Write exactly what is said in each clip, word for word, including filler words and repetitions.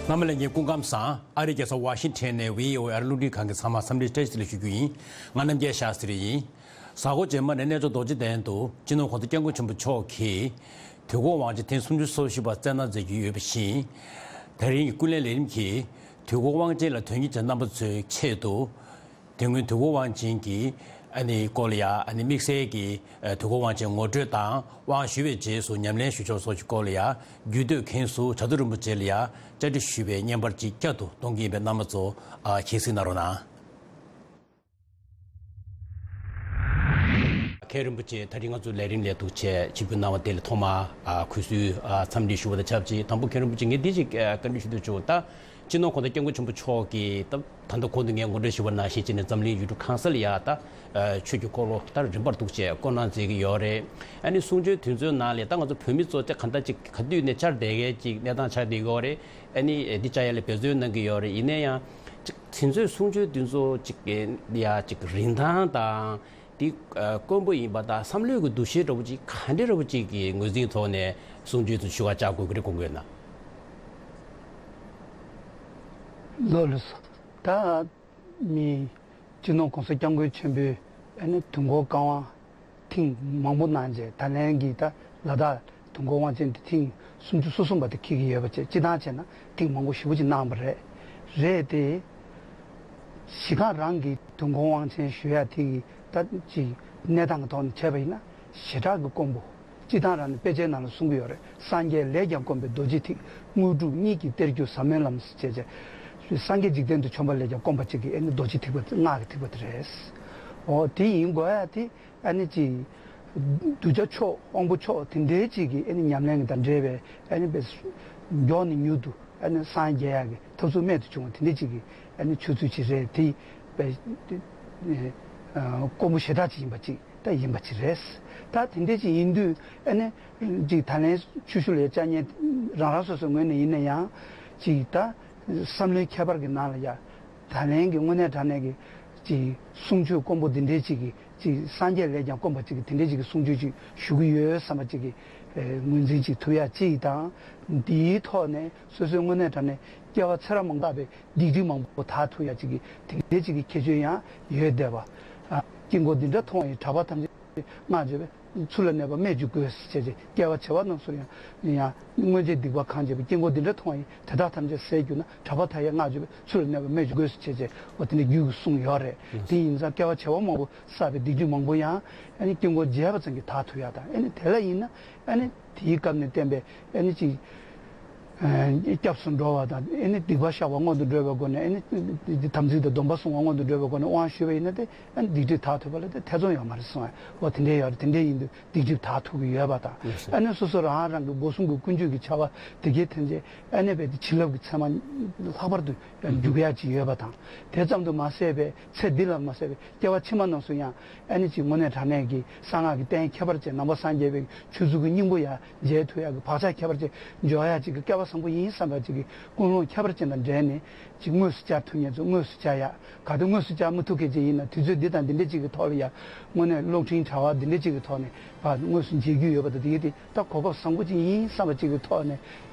རྣམ་པ་ལྷན་རྒྱས་སྐུ་ཁམས་བཟང་། ཨ་རིའི་རྒྱལ་ས་ཝ་ཤིང་ཊོན་ནས་བྷི་ཨོ་ཨེ་རླུང་འཕྲིན་ཁང་གི་ཚང་མར་འཚམས་འདྲི་བཀྲ་ཤིས་བདེ་ལེགས་ཞུ་རྒྱུ་ཡིན། ང་རྣམ་རྒྱལ་ཤཱ་སྟྲི་ཡིན། གཟའ་འཁོར་རྗེས་མ་ནས་གནས་མཆོག་རྡོ་རྗེ་གདན་དུ་སྤྱི་ནོར་༸གོང་ས་༸སྐྱབས་མགོན་ཆེན་པོ་མཆོག་གིས་དུས་འཁོར་དབང་ཆེན་ཐེངས་སུམ་ཅུ་སོ་བཞི་པ་བསྩལ་གནང་མཛད་ཀྱི་ཡོད་པ་བཞིན། ད་རིང་གི་ཀུན་གླེང་ལས་རིམ་གྱིས་དུས་འཁོར་དབང་ཆེན་ལ་དོན་གཉེར་བྱེད་རྣམ་པ་ཚོའི་ཆེད་དུ། དེ་སྔོན་དུས་འཁོར་དབང་ཆེན་གྱི་ཨ་ནི་སྐོར་ལ་ཡ་ཨ་ནི་དམིགས་བསལ་གྱི་ཨ་དུས་འཁོར་དབང་ཆེན་ངོ་སྤྲོད་དང་དབང་ཞུས་པའི་རྗེས་སུ་ཉམས་ལེན་ཞུ་ཕྱོགས་སོགས་ཀྱི་སྐོར་ལ་ཡ་རྒྱུད་སྟོད་མཁན་ཟུར་བྱ་དུར་རིན་པོ་ཆེ་ལ་ཡ་བཅར་འདྲི་ཞུས་པའི་བརྙན་པར་ཅིག་བསྐྱར་དུ་གཏོང་གི་ཡིན་པས་རྣམ་པ་ཚོ་ཨ་གཟིགས་གནང་རོགས་གནང་། མཁན་རིན་པོ་ཆེ། ད་རིང་ང་ཚོ་ལས་རིམ་ལས་ཐུགས་རྗེ་ཆེ། ཆིབས་བསྒྱུར་གནང་བ་དེ་ལ་ཐོག་མར་ཨ་གུས་བསུའི་ཨ་འཚམས་འདྲི་ཞུ་བ་དང་ཆབས་ཅིག་དང་པོ་མཁན་རིན་པོ་ཆེ་ངས་འདི་ཅིག་ཨ་བཀའ་འདྲི་ཞུ་འདོད་བྱུང་། ད་སྤྱི་ནོར་༸གོང་ས་༸སྐྱབས་མགོན་ཆེན་པོ་མཆོག་གིས་ད་ད་ལྟ་གོང་དུ་ངས་ངོ་སྤྲོད་ཞུས་པ་ནང་བཞིན་བྱས་ནས་འཛམ་གླིང་ཡུལ་གྲུ་གང་ས་ལ་ཡ་ད་ཨ་ཆོས་ཀྱི་འཁོར་ལོ་ད་རིམ་པར་འདུག་བྱས་བསྐོར་གནང་མཛད་ཀྱི་ཡོད་རེད། ཨ་ནི་གསུང་ཆོས་དེ་ཚོའི་ནང་ལ་ད་ང་ཚོ་བོད་མི་ཚོ་ད་གང་ལྟར་ཅིག་ག་དུས་ནས་འཆར་བསྡད་མཁན་ཅིག་གནས་སྟངས་ཆགས་བསྡད་ཡོད་རེད། ཨ་ནི་འདི་བཅར་ཡ་ལ་འབད་བརྩོན་གནང་གི་ཡོད་རེད། ཡིན་ན་ཡང་ཅིག་དེ་ཚོའི་གསུང་ཆོས་དེ་ཚོ་ཅིག་ཡ་ཅིག་རིན་ཐང་དང་། འདི་ཨ་དཀོན་པོ་ཡིན་པ་དང་བསམ་བློའི་གི་འདུ་ཤེས་འདྲ་པོ་ཅིག་ག་འདྲ་འདྲ་པོ་ཅིག་གི་ངོས་འཛིན་ཐོག་ནས་གསུང་ཆོས་དེ་ཞུ་བ་བཅར་དགོས་ཀྱི་རེད་དགོངས་ཀྱི་ཡོད་ན། ལགས་ལགས་སོ། ད་མི་སྤྱི་ནོར་༸གོང་ས་༸སྐྱབས་མགོན་ཆེན་པོས་ཨ་ནི་དུས་འཁོར་བཀའ་དབང་ཐེངས་མང་པོ་གནང་རྗེས་ད་ལན་གྱི་ད་ལ་དྭགས་དུས་འཁོར་དབང་ཆེན་དེ་ཐེངས་སུམ་ཅུ་སོ་གསུམ་པ་དེ་འཁེལ་གྱི་ཡོད་པ་བཅས་སྤྱིར་བཏང་བྱས་ན་ཐེངས་མང་པོ་ཞེ་པོ་ཅིག་གནང་བ་རེད། རེད་དེ། གཞི་རྐང་རང་གི་དུས་འཁོར་དབང་ཆེན་ཞུ་ཡ་དེ་གི་ད་ཅིག་གནས་སྟངས་ཀྱི་ཐོག་ནས་བྱས་པ་ཡིན་ན་ཞེ་དྲག་གི་དཀོན་པོ། སྤྱིར་བཏང་རང་ནས་དཔེ་ཆའི་ནང་ལ་གསུང་གི་ཡོད་རེད། སངས་རྒྱས་ལས་ཀྱང་དཀོན་པའི་རྡོ་རྗེ་ཐིག་དངོས་གྲུབ་གཉིས་ཀྱི་གཏེར་གྱུར་ཟབ་མོའི་ལམ་ཞེས་བྱས། སངས་རྒྱས་འཇིག་རྟེན་དུ་བྱོན་པ་ལས་ཀྱང་དཀོན་པ་གཅིག་གི་ཨེ་ནི་རྡོ་རྗེ་ཐིགས་པ་སྔགས་ཀྱི་ཐིགས་པ་དེ་རེད། འོ་དེ་ཡིན་དགོས་ཡ་དེ། ཨ་ནི་ཅིག་གདུལ་བྱ་མཆོག་དབང་པོ་མཆོག་དེ་འདྲའི་ཅིག་གི་ཨ་ནི་ཉམས་ལེན་དང་འབྲེལ་བའི་ཨ་ནི་བས་མགྱོགས་ནས་མྱུར་དུ་ཨ་ནི་སངས་རྒྱས་ཡག་གི་ཐབས་ཚུལ་རྨད་དུ་བྱུང་བ་དེ་འདྲའི་ཅིག་གི་ཨ་ནི་ཆོས་ཚུལ་ཅིག་རེད། དེ་བས་ཨ་དཀོན་པོ་ཞེ་དྲག་ཅིག་ཡིན་པ་ཅིག་ད་ཡིན་པ་ཅིག་རེད། ད་དེ་འདྲའི་ཅིག་ཡིན་དུས་ཨ་ནི་ཅིག་ད་ལན་ཆུ་ཤུར་ལ་བཅར་མཁན་རང་རང་སོ་སོའི་ངོས་ནས་ཡིན་ན་ཡང་ཅིག་ད་བསམ་བློའི་ཁྱད་པར་གྱི་ནང་ལ་ཡ། ད་ལན་གྱི་དངོས་གནས་དྲང་གནས་ཀྱི་ཅིག་གསུང་ཆོས་དཀོན་པོ་འདི་འདྲའི་ཅིག་གི་ཅིག་སངས་རྒྱས་ལས་ཀྱང་དཀོན་པ་ཅིག་གི་དེ་འདྲའི་ཅིག་གི་གསུང་ཆོས་ཅིག་ཞུ་གི་ཡོད་བསམ་པ་ཅིག་གི་ངོས་འཛིན་ཅིག་ཐུབ་ཡ་ཅིག་དང་། འདིའི་ཐོག་ནས་སོ་སོའི་དངོས་གནས་དྲང་གནས་སྐྱེ་བ་ཚེ་རབས་མང་པོ་བསགས་པའི་སྡིག་སྒྲིབ་མང་པོ་དག་ཐུབ་ཡ་ཅིག་གི་དེ་འདྲའི་ཅིག་གི་ཁྱད་ཆོས་ཡང་ཡོད་བསྡད་པ། ཨ། དཀྱིལ་འཁོར་འདི་འདྲ་མཐོང་བ་ཡི་གྲགས་པ་ཐམས་ཅད་སྔགས་བརྗོད་པས། ཚུར་ལ་གནས་པ་སྨད་ཀྱི་སྒོས་སུ་བྱས་ཏེ། སྐྱེ་བ་བྱེ་བ་རྣམས་སུ་ཡང་ཡང་སྔོན་ཆད་སྡིག་པ་གང་བྱས་པའི་དཀྱིལ་འཁོར་འདི་འདྲ་མཐོང་བ་ཡི་དེ་དག་ཐམས་ཅད་ཟད་གྱུར་ན། གྲགས་པ་མཐའ་ཡས་སྔགས་བརྗོད་པས། ཚུར་ལ་གནས་པ་སྨད་ཀྱི་སྒོས་སུ་བྱས་ཏེ། འོ་དེ་འདྲ་རྒྱུད་ཀྱི་གསུང་ཡོད་རེད། དེ་ཡིན་ཙང་སྐྱེ་བ་བྱེ་བ་མང་པོ་བསགས་པའི་སྡིག་སྒྲིབ་མང་པོ་ཡང་ཨ་ནི་དཀྱིལ་འཁོར་མཇལ་བ་ཙམ་གྱིས་དག་ཐུབ་ཡ་དང་། ཨ་ནི་དེ་ལ་ཡིན་ན་ཨ་ནི་དེའི་སྐབས་ནས་བསྟན་པའི་ཨ་ནི་ཅིག་སྐྱབས་སུ་འགྲོ་བ་དང་། ཨ་ནི་སྡིག་པ་བཤགས་པ་སྔོན་དུ་འགྲོ་བའི་སྒོ་ནས། ཨ་ནི་དམ་ཚིག་དང་སྡོམ་པ་སྲུང་བ་སྔོན་དུ་འགྲོ་བའི་སྒོ་ནས་དབང་ཞུས་པ་ཡིན་ན། དེ་ཨ་ནི་སྡིག་སྒྲིབ་དག་ཐུབ་པ་ལ་དེ་ཐེ་ཚོམ་ཡོད་མ་རེད་གསུངས། འོ་དེ་འདྲའི་ཡོད་རེད། དེ་འདྲའི་ཡིན་དུས་སྡིག་སྒྲིབ་དག་ཐུབ་ཀྱི་ཡོད་པ་དང་། ཨ་ནི་སོ་སོ་རང་རང་གི་སྒོ་གསུམ་གྱི་ཀུན་སྤྱོད་ཀྱི་བྱ་བ་དེ་གའི་ཐམས་ཅད་ཨ་ནི་བས་དེ་བྱིན་རླབས་ཀྱི་ཚད་མ་ལྷག་པར་དུ་འཇུག་ཡག་ཅིག་ཡོད་པ་དང་། དེ་ཙམ་དུ་མ་ཟད་པའི་ཚེ་འདི་ལ་མ་ཟད་པའི་སྐྱེ་བ་ཕྱི་མ་རྣམས་སུ་ཡང་ཨ་ནི་ཅིག་དངོས་གནས་དྲང་གནས་ཀྱི་གསང་སྔགས་ཀྱི་རྟེན་ཁྱད་པར་ཅན་ནང་པ་སངས་རྒྱས་པའི་ཆོས་ཚུལ་གྱི་སྙིང་པོ་ཡང་མཇལ་ཐུབ་ཡག་གི་བག་ཆགས་ཁྱད་པར་ཅན་འཇོག་ཡག་ཅིག་གི་སྐལ་བ་བཟང་པོ་ཡིན་བསམ་པ་ཅིག་གི་ཀུན་སློང་ཁྱད་པར་ཅན་དང་འབྲེལ་ནས་ཅིག་དངོས་སུ་བཅར་ཐུབ་མཁན་ཚོ་དངོས་སུ་བཅར་ཡག། གལ་ཏེ་དངོས་སུ་བཅར་མི་ཐུབ་མཁན་ཅིག་ཡིན་ན། དུས་ཚོད་འདི་དང་འདི་འདྲ་ཅིག་གི་ཐོག་ལ་ཡང་དངོས་གནས་གློག་འཕྲིན་དྲ་བ་འདི་འདྲ་ཅིག་གི་ཐོག་ནས་ཕར་དངོས་སུ་མཇལ་རྒྱུ་ཡོད་པ་དང་། དེ་གི་དེ་ད་གོ་སྐབས་བཟང་པོ་ཅིག་ཡིན་བསམ་པ་ཅིག་གི་ཐོག་ནས།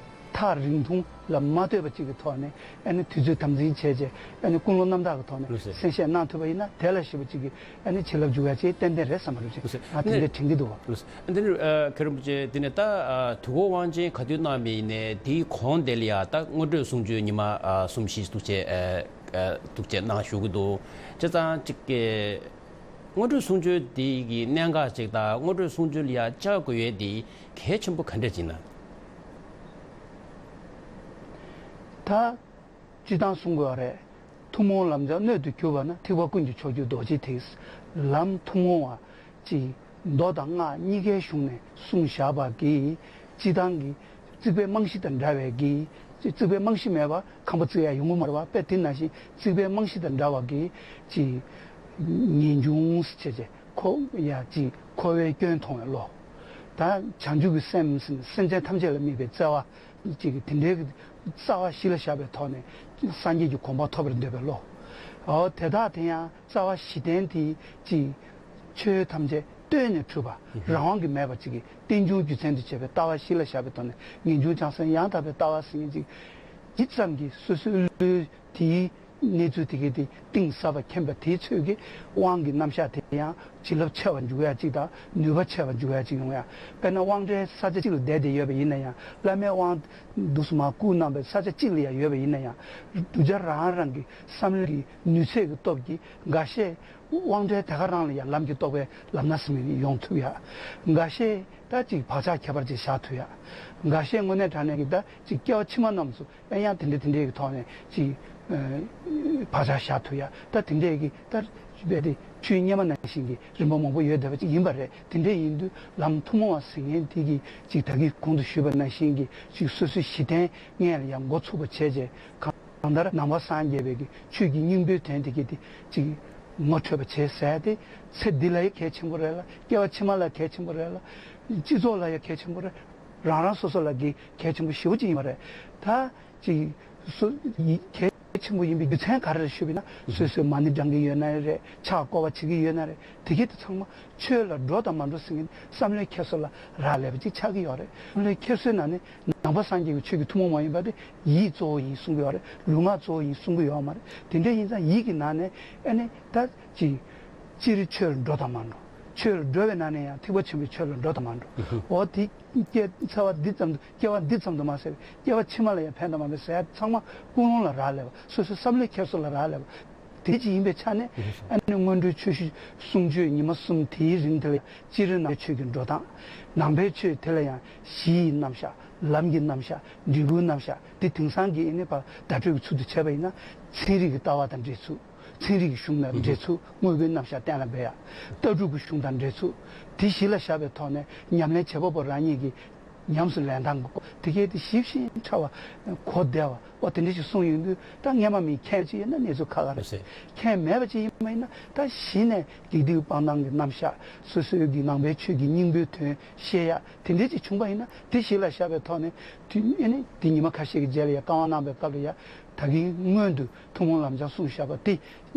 ཐག་རིང་ཐུང་ལ་མ་ལྟོས་པ་ཅིག་གི་ཐོག་ནས་ཨ་ནི་དུས་ཚོད་དམ་འཛིན་བྱས་རྗེས། ཨ་ནི་ཀུན་སློང་རྣམ་དག་གི་ཐོག་ནས་ལགས་སོ། གསན་བཤད་གནང་ཐུབ་པ་ཡིན་ན། དེ་ལ་ཞེ་པོ་ཅིག་གི་ཨ་ནི་བྱིན་རླབས་འཇུག་ཡ་ཅིག་ཏན་ཏན་རེད་བསམ་པ་རེད། ལགས་སོ། ང་དེ་འདྲ་དྲན་གྱི་འདུག་བ། ལགས་སོ། འདི་ནི་ཨ་མཁན་རིན་པོ་ཆེ། འདི་ནི་ད་ཨ་དུས་འཁོར་དབང་ཆེན་ག་དུས་གནང་མིན་ནས། དེའི་གོང་དེ་ལ་ཡ་ད་སྔོན་འགྲོའི་གསུང་ཆོས་ཉི་མ་ཨ་གསུམ་བཞི་འདུག་བྱས། ཨ་ཨ་འདུག་བྱས་གནང་བཞུགས་ཀྱི་འདུག་བྱས་ཙང་ཅིག་གི། སྔོན་འགྲོའི་གསུང་ཆོས་འདི་གི་གནད་འགག་ཅིག་དང་། སྔོན་འགྲོའི་གསུང་ཆོས་ལ་ཡ་བཅར་དགོས་ཡས་འདི་གལ་ཆེན་པོ་ག་འདྲ་ཅིག་ན། ད་སྤྱིར་བཏང་གསུང་དགོས་པ་རེད། ཐུན་མོང་ལམ་སྦྱངས་སྣོད་དུ་གྱུར་པ་ན། ཐེག་པ་ཀུན་གྱི་མཆོག་གྱུར་རྡོ་རྗེ་ཐིགས། ལམ་ཐུན་མོང་བ་ཅིག་མདོ་དང་སྔགས་གཉིས་ཀའི་གཞུང་ནས་གསུངས་བཞག་པ་གི་སྤྱིར་བཏང་གི་རྩིག་པའི་རྨང་གཞི་དང་འདྲ་བའི་གི། རྩིག་པའི་རྨང་གཞི་མེད་པར་ཁང་པ་བརྩིག་ཡ་ཡོང་གི་མ་རེད་པ། དཔེ་དེ་ནང་བཞིན་རྩིག་པའི་རྨང་གཞི་དང་འདྲ་བ་གི་ཅིག་ངེས་འབྱུང་ཟེར་བྱས། ཁོ་ཡ་ཅིག་འཁོར་བའི་སྐྱོན་མཐོང་བའི་བློ། ད་བྱང་ཆུབ་ཀྱི་སེམས་ཟེར་ནས་སེམས་ཅན་ཐམས་ཅད་ལ་དམིགས་པའི་བརྩེ་བ་ཅིག་གི་དེ་འདྲའི་གི་རྩ་བ་གཞི་ལ་བཞག་པའི་ཐོག་ནས་སངས་རྒྱས་ཀྱི་གོ་འཕང་ཐོབ་པར་འདོད་པའི་བློ། འོ་དེ་དག་དེ་ཡང་རྩ་བ་གཞི་རྟེན་དེ་ཅིག་ཆོས་ཐམས་ཅད་གཏོལ་ནས་གྲུབ་པ། རང་དབང་གིས་མེད་པ་ཅིག་གི་རྟེན་འབྱུང་རྒྱུ་མཚན་དུ་བྱས་པའི་ལྟ་བ་གཞི་ལ་བཞག་པའི་ཐོག་ནས། ངེས་འབྱུང་བྱང་སེམས་ཡང་དག་པའི་ལྟ་བ་ཟེར་མཁན་ཅིག་ཇི་ཙམ་གྱིས་སོ་སོའི་བློའི་དེའི་གནས་ཚུལ་དེ་གའི་དེ་གཏིང་ཟབ་པ་མཁྱེན་པ་དེའི་ཚོད་ཀྱིས་དབང་གི་རྣམ་གཞག་དེ་ཡང་བྱིན་རླབས་ཆེ་བ་འཇུག་ཡ་གཅིག་དང་ནུས་པ་ཆེ་བ་འཇུག་ཡ་གཅིག་ཡོང་ཡ། དཔེར་ན་དབང་གྲལ་ས་ཆ་གཅིག་ལ་བསྡད་བསྡད་ཡོད་པ་ཡིན་ན་ཡང་བླ་མའི་དབང་དུས་སུ་མར་བསྐུར་གནང་བའི་ས་ཆ་གཅིག་ལ་ཡང་ཡོད་པ་ཡིན་ན་ཡང་གདུལ་བྱ་རང་རང་གི་བསམ་བློའི་ནུས་ཚད་ཀྱི་སྟོབས་ཀྱིས་འགའ་ཤས་དབང་གྲལ་དེ་ག་རང་ལ་ཡང་ལམ་གྱི་རྟོགས་པའི་ལམ་སྣ་ཟིན་པ་ཡོང་ཐུབ་ཡ། འགའ་ཤས་ད་ཅིག་བག་ཆགས་ཁྱད་པར་ཅན་བཞག་ཐུབ་ཡ། འགའ་ཤས་དངོས་གནས་དྲང་གནས་ཀྱི་ད་ཅིག་སྐྱེ་བ་ཕྱི་མ་རྣམས་སུ་ཨེ་ཡང་དེ་འདྲ་དེ་འདྲའི་གི་ཐོག་ནས་ཅིག་ཨ་བག་ཆགས་བཞག་ཐུབ་ཡ། ད་དེ་འདྲའི་གི་ད་རྦད་དེ་ཆོས་སྙེ་མ་ནང་བཞིན་གྱི་རིམ་པ་མང་པོ་ཡོད་བསྡད་པ་ཅིག་ཡིན་པ་རེད། དེ་འདྲ་ཡིན་དུས་ལམ་ཐུན་མོང་བ་ཟེར་མཁན་དེ་གི་ཅིག་ད་གིན་གོང་དུ་ཞུས་པ་ནང་བཞིན་གྱི་ཅིག་སོ་སོའི་གཞི་རྟེན་སྔོན་ལ་ཡང་འགོ་ཚུགས་པ་བྱས་རྗེས་གང་། གང་ལྟར་ནང་པ་སངས་རྒྱས་པའི་གི་ཆོས་ཀྱི་སྙིང་པོའི་དོན་དེ་གའི་དེ་ཅིག་ངོ་འཕྲོད་པ་བྱེད་ཟེར་ཏེ་ཚེ་འདི་ལ་ཡང་གལ་ཆེན་པོ་རེད་ལ་སྐྱེ་བ་ཕྱི་མ་ལ་གལ་ཆེན་པོ་རེད་ལ་སྤྱི་ཚོགས་ལ་ཡང་གལ་ཆེན་པོ་རེད། རང་རང་སོ་སོ་ལ་གི་གལ་ཆེན་པོ་ཞེ་པོ་ཅིག་ཡིན་པ་རེད། ད་ཅིག་སོ་ཡི་གལ་ཆེན་པོ་ཡིན་པའི་རྒྱུ་མཚན་ག་རེ་རེད་ཞུས་པ་ཡིན་ན་སོ་སོའི་མ་ཎི་བགྲང་གི་ཡོད་ན་རེད། ཕྱག་བསྐོར་བ་བྱེད་ཀྱི་ཡོད་ན་རེད། དེ་གའི་དེ་ཚང་མ་ཆོས་ལ་འགྲོ་དང་མ་འགྲོ་ཟེར་མཁན་བསམ་བློའི་འཁྱེར་སོ་ལ་རག་ལས་པ་ཅིག་ཆགས་ཀྱི་ཡོད་རེད། བསམ་བློའི་འཁྱེར་སོའི་ནང་ནས་ནང་པ་སངས་རྒྱས་ཀྱི་ཆོས་ཀྱི་ཐུན་མོང་མ་ཡིན་པ་དེ་ཡིད་གཙོ་བོ་ཡིན་གསུང་གི་ཡོད་རེད། ལུས་ངག་གཙོ་བོ་ཡིན་གསུང་གི་ཡོད་མ་རེད། དེ་འདྲ་ཡིན་ཙང་ཡིད་ཀྱི་ནང་ནས་ཨ་ནི་ད་ཅིག་སྤྱིར་ཆོས་ལ་འགྲོ་དང་མ་འགྲོ། ཆོས་ལ་འགྲོ་བའི་ནང་ནས་ཡང་ཐེག་པ་ཆེན་པོའི་ཆོས་ལ་འགྲོ་དང་མ་འགྲོ། འོ་དེ་སྐྱེ་ཚེ་བ་འདི་ཙམ་དུ་སྐྱེ་བ་འདི་ཙམ་དུ་མ་ཟད་པའི་སྐྱེ་བ་ཕྱི་མ་ལ་ཡང་ཕན་དང་མ་ཕན་ཟེར་ཡ་ཚང་མ་ཀུན་སློང་ལ་རག་ལས་པ། སོ་སོའི་བསམ་བློའི་འཁྱེར་སོ་ལ་རག་ལས་པ། དེ་གཅིག་ཡིན་པའི་ཆ་ནས་ཨ་ནི་སྔོན་འགྲོའི་ཆོས་ཞུ་གསུང་ཆོས་ཉི་མ་གསུམ་དེའི་རིང་དེ་ལ་སྤྱིར་ནང་པའི་ཆོས་ཀྱི་འགྲོ་སྟངས། ནང་པའི་ཆོས་དེ་ལ་ཡང་གཞི་ཡི་རྣམ་གཞག་ལམ་གྱི་རྣམ་གཞག་འབྲས་བུའི་རྣམ་གཞག་འདི་དེང་སང་གི་ཨ་ནི་བརྡ་སྤྲོད་ཀྱི་ཚུལ་དུ་བྱས་པ་ཡིན་ན་ཚན་རིག་གི་ལྟ་བ་དང་འབྲེལ་ཚུལ། ཚན་རིག་གཞུང་དང་འབྲེལ་ཚུལ། དངོས་པོའི་རྣམ་གཞག་གཏན་ལ་འབེབས་ཡ། ལྟ་གྲུབ་ཀྱི་གཞུང་དང་འབྲེལ་ཚུལ། དེ་གཞི་ལ་བཞག་པའི་ཐོག་ནས་ཉམས་ལེན་བྱེད་པ་པོ་རང་ཉིད་ཀྱིས་ཉམས་སུ་ལེན་སྟངས་དེ་གའི་དེ་ཞིབ་ཞིང་ཕྲ་བ་གོ་བདེ་བ་འོ་དེ་འདྲ་ཞིག་གསུངས་ཡོང་དུས་ད་སྔས་མ་མིན་མཁྱེན་ཅིག་ཡིན་ན་གནས་ཚུལ་ཁ་ཁ་རེད། མཁྱེན་མེད་པ་ཅིག་ཡིན་པ་ཡིན་ན་ད་གཞི་ནས་དགེ་སྡིག་སྤང་ཐང་གི་རྣམ་གཞག་སོ་སོའི་གི་ནང་པའི་ཆོས་ཀྱི་སྙིང་པོའི་དོན་བཤད་ཡ་དེ་འདྲ་ཅིག་བྱུང་པ་ཡིན་ན་དེ་གཞི་ལ་བཞག་པའི་ཐོག་ནས་དུས་ཨེ་ནི་དེ་ཉི་མ་ཁ་ཤས་ཀྱི་རྗེས་ལ་ཡ་བཀའ་དབང་གནང་བའི་སྐབས་ལ་ཡ་ད་གིན་སྔོན་དུ། ཐུན་མོང་ལམ་སྦྱང་གསུངས་བཞག་པ་དེ་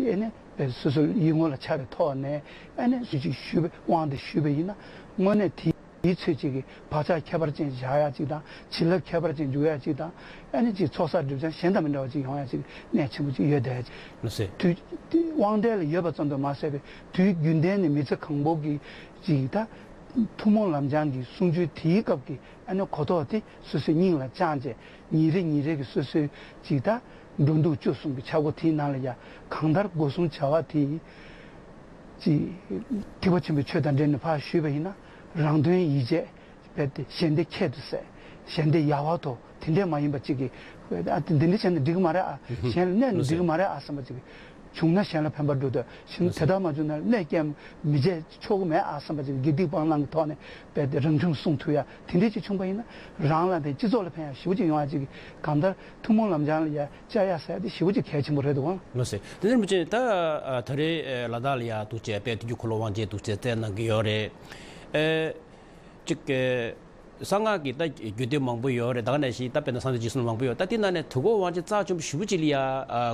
ཨེ་ནས་སོ་སོའི་ཡིད་ངོ་ལ་འཆར་བའི་ཐོག་ནས་ཨེ་ནས་སུ་ཅིག་ཞུས་པའི་དབང་དེ་ཞུས་པ་ཡིན་ན་དངོས་གནས་དེའི་ཚོད་ཅིག་གི་བག་ཆགས་ཁྱད་པར་ཅན་བཞག་ཡ་ཅིག་དང་བྱིན་རླབས་ཁྱད་པར་ཅན་འཇུག་ཡ་ཅིག་དང་ཨེ་ནས་ཅིག་ཚོགས་བསགས་སྒྲིབ་སྦྱང་གཞན་དང་མི་འདྲ་བ་ཅིག་ཡོང་ཡ་ཅིག་གནད་ཆེན་པོ་ཅིག་ཡོད་བསྡད་ཡ་ཅིག་དུས་དབང་གྲལ་ལ་ཡོད་པ་ཙམ་དུ་མ་ཟད་པའི་དུས་རྒྱུན་ལྡན་ནས་མི་ཚེ་གང་པོ་གི་ཅིག་ད་ཐུན་མོང་ལམ་སྦྱང་གི་གསུང་ཆོས་དེའི་སྐབས་ཀྱི་ཨ་ནི་གོ་རྟོགས་དེ་སོ་སོའི་སྙིང་ལ་བཅངས་རྗེས་ཉིན་རེ་ཉིན་རེ་གི་སོ་སོའི་ཅིག་ད་འགྲོ་འདུག་སྤྱོད་གསུམ་གྱི་འཆར་སྒོ་དེའི་ནང་ལ་ཡ་གང་ལྟར་སྒོ་གསུམ་བྱ་བ་དེ་ཅིག་ཐེག་པ་ཆེན་པོའི་ཆོས་དང་འབྲེལ་ནས་ཕར་ཞུས་པ་ཡིན་ན་རང་དོན་ཡིད་བྱེད་རྦད་དེ་གཞན་བདེ་ཁྱད་དུ་བསད། གཞན་བདེ་ཡལ་བར་དོར། དེ་འདྲས་མ་ཡིན་པ་ཅིག་གི་ཨ་འདི་འདྲས་བྱས་ན་འགྲིག་གི་མ་རེད་ཨ། གཞན་ལ་གནོད་ན་འགྲིག་གི་མ་རེད་ཨ་བསམ་པ་ཅིག་གི་བྱུང་ན་གཞན་ལ་ཕན་པར་འགྲོ་འདོད། གཞན་དེ་ལྟར་མ་བྱུང་ན་གནོད་སྐྱེལ་མི་བྱེད་ཆོག་གི་མེད་ཨ་བསམ་པ་ཅིག་དགེ་སྡིག་སྤང་བླང་གི་ཐོག་ནས་རྦད་དེ་རང་ཁྲིམས་སྲུང་ཐུབ་ཡ་དེ་འདྲས་ཅིག་བྱུང་པ་ཡིན་ན་རང་ལ་ཕན་སྤྱི་ཚོགས་ལ་ཕན་ཡ་ཞེ་པོ་ཅིག་ཡོང་ཡ་ཅིག་གང་ལྟར་ཐུན་མོང་ལམ་སྦྱང་ལ་ཡ་བཅར་ཡ་ཟེར་ཡ་དེ་ཞེ་པོ་ཅིག་གལ་ཆེན་པོ་རེད་འདུག་ཨང་། ལགས་སེ། དེ་ནས་མི་ཅན་ད་ད་རེས་ལ་དྭགས་ལ་ཡ་འདུག་བྱས་དཔལ་དུས་ཀྱི་འཁོར་ལོ་དབང་ཆེན་འདུག་བྱས་བསྩལ་གནང་གི་ཡོད་རེད། ཨེ། གཅིག་གི་གསང་སྔགས་ཀྱི་ད་རྒྱུད་སྡེ་མང་པོ་ཡོད་རེད། ད་ག་ནང་བཞིན་ད་དཔེར་ན་སངས་རྒྱས་རྗེས་གསུང་མང་པོ་ཡོད། ད་དེ་ནང་ནས་དུས་འཁོར་དབང་ཆེན་རྩ་ཆེན་པོ་ཞེ་པོ་ཅིག་ལ་ཡ་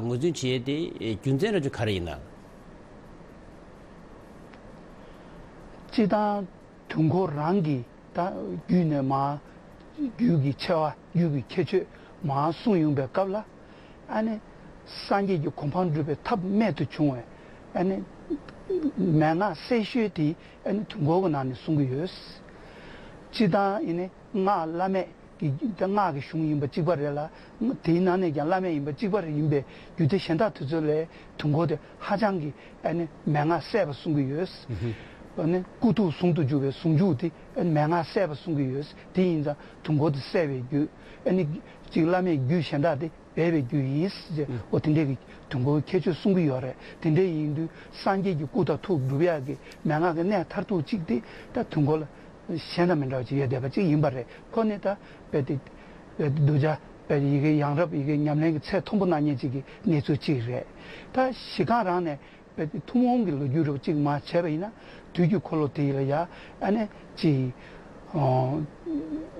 ངོས་འཛིན་བྱེད་ཡས་དེ་རྒྱུ་མཚན་ར་ཅིག་ག་རེ་ཡིན་ན། སྤྱིར་བཏང་དུས་འཁོར་རང་གི་ད་རྒྱུད་ནས་མར་རྒྱུད་ཀྱི་ཆེ་བ་རྒྱུད་ཀྱི་ཁྱད་ཆོས་མར་གསུངས་ཡོང་པའི་སྐབས་ལ། ཨ་ནི་སངས་རྒྱས་ཀྱི་གོ་འཕང་སྒྲུབ་པའི་ཐབས་རྨད་དུ་བྱུང་བའི་ཨ་ནི་མན་ངག་གསལ་ཤོས་དེ་ཨ་ནི་དུས་འཁོར་གྱི་ནང་ནས་གསུང་གི་ཡོད། སྤྱིར་བཏང་ཨ་ནི་སྔགས་བླ་མེད་ཀྱི་ད་སྔགས་ཀྱི་གཞུང་ཡིན་པ་གཅིག་པ་རེད་ལ། དེའི་ནང་ནས་ཀྱང་བླ་མེད་ཡིན་པ་གཅིག་པ་རེད། ཡིན་པའི་རྒྱུད་སྡེ་གཞན་དག་དེ་ཚོ་ལས་དུས་འཁོར་དེ་ཧ་ཅང་གི་ཨ་ནི་མན་ངག་གསལ་བ་གསུང་གི་ཡོད། ཨ་ནི་སྐུ་ཐུགས་ཟུང་དུ་འཇུག་པའི་ཟུང་འཇུག་དེ་ཨ་ནི་མན་ངག་གསལ་བ་གསུང་གི་ཡོད། དེ་ཡིན་ཙང་དུས་འཁོར་དེ་གསལ་བའི་རྒྱུད་ཨ་ནི་གཅིག་བླ་མེད་རྒྱུད་གཞན་དག་དེ་སྦས་པའི་རྒྱུ་ཡིན་ཟེར་བྱས། ཨོ་དེ་འདྲའི་གི་དུས་འཁོར་གྱི་ཁྱད་ཆོས་གསུང་གི་ཡོད་རེད། དེ་འདྲ་ཡིན་དུས་སངས་རྒྱས་ཀྱི་སྐུ་དང་ཐུགས་སྒྲུབ་ཡག་གི་མན་ངག་གི་གནད་མཐར་ཐུག་གཅིག་དེ་ད་དུས་འཁོར་ལ་གཞན་དང་མི་འདྲ་བ་ཅིག་ཡོད་བསྡད་པ་ཅིག་ཡིན་པ་རེད། ཁོ་ནི་ད་དཔེ་དེ་དཔེ་དེ་གདུལ་བྱ་དཔེ་ཡི་གེ་ཡང་རབ་ཡི་གེ་ཉམས་ལེན་གྱི་ཚད་མཐོན་པོ་གནང་མཁན་ཅིག་གི་གནས་ཚུལ་ཅིག་རེད། ད་གཞི་རྐང་རང་ནས་དཔེ་དེ་ཐུན་མོང་གི་ལོ་རྒྱུས་རབ་ཅིག་མ་བྱས་པ་ཡིན་ན་དུས་ཀྱི་འཁོར་ལོ་དེ་ཡི་ལ་ཡ་ཨ་ནི་ཅིག་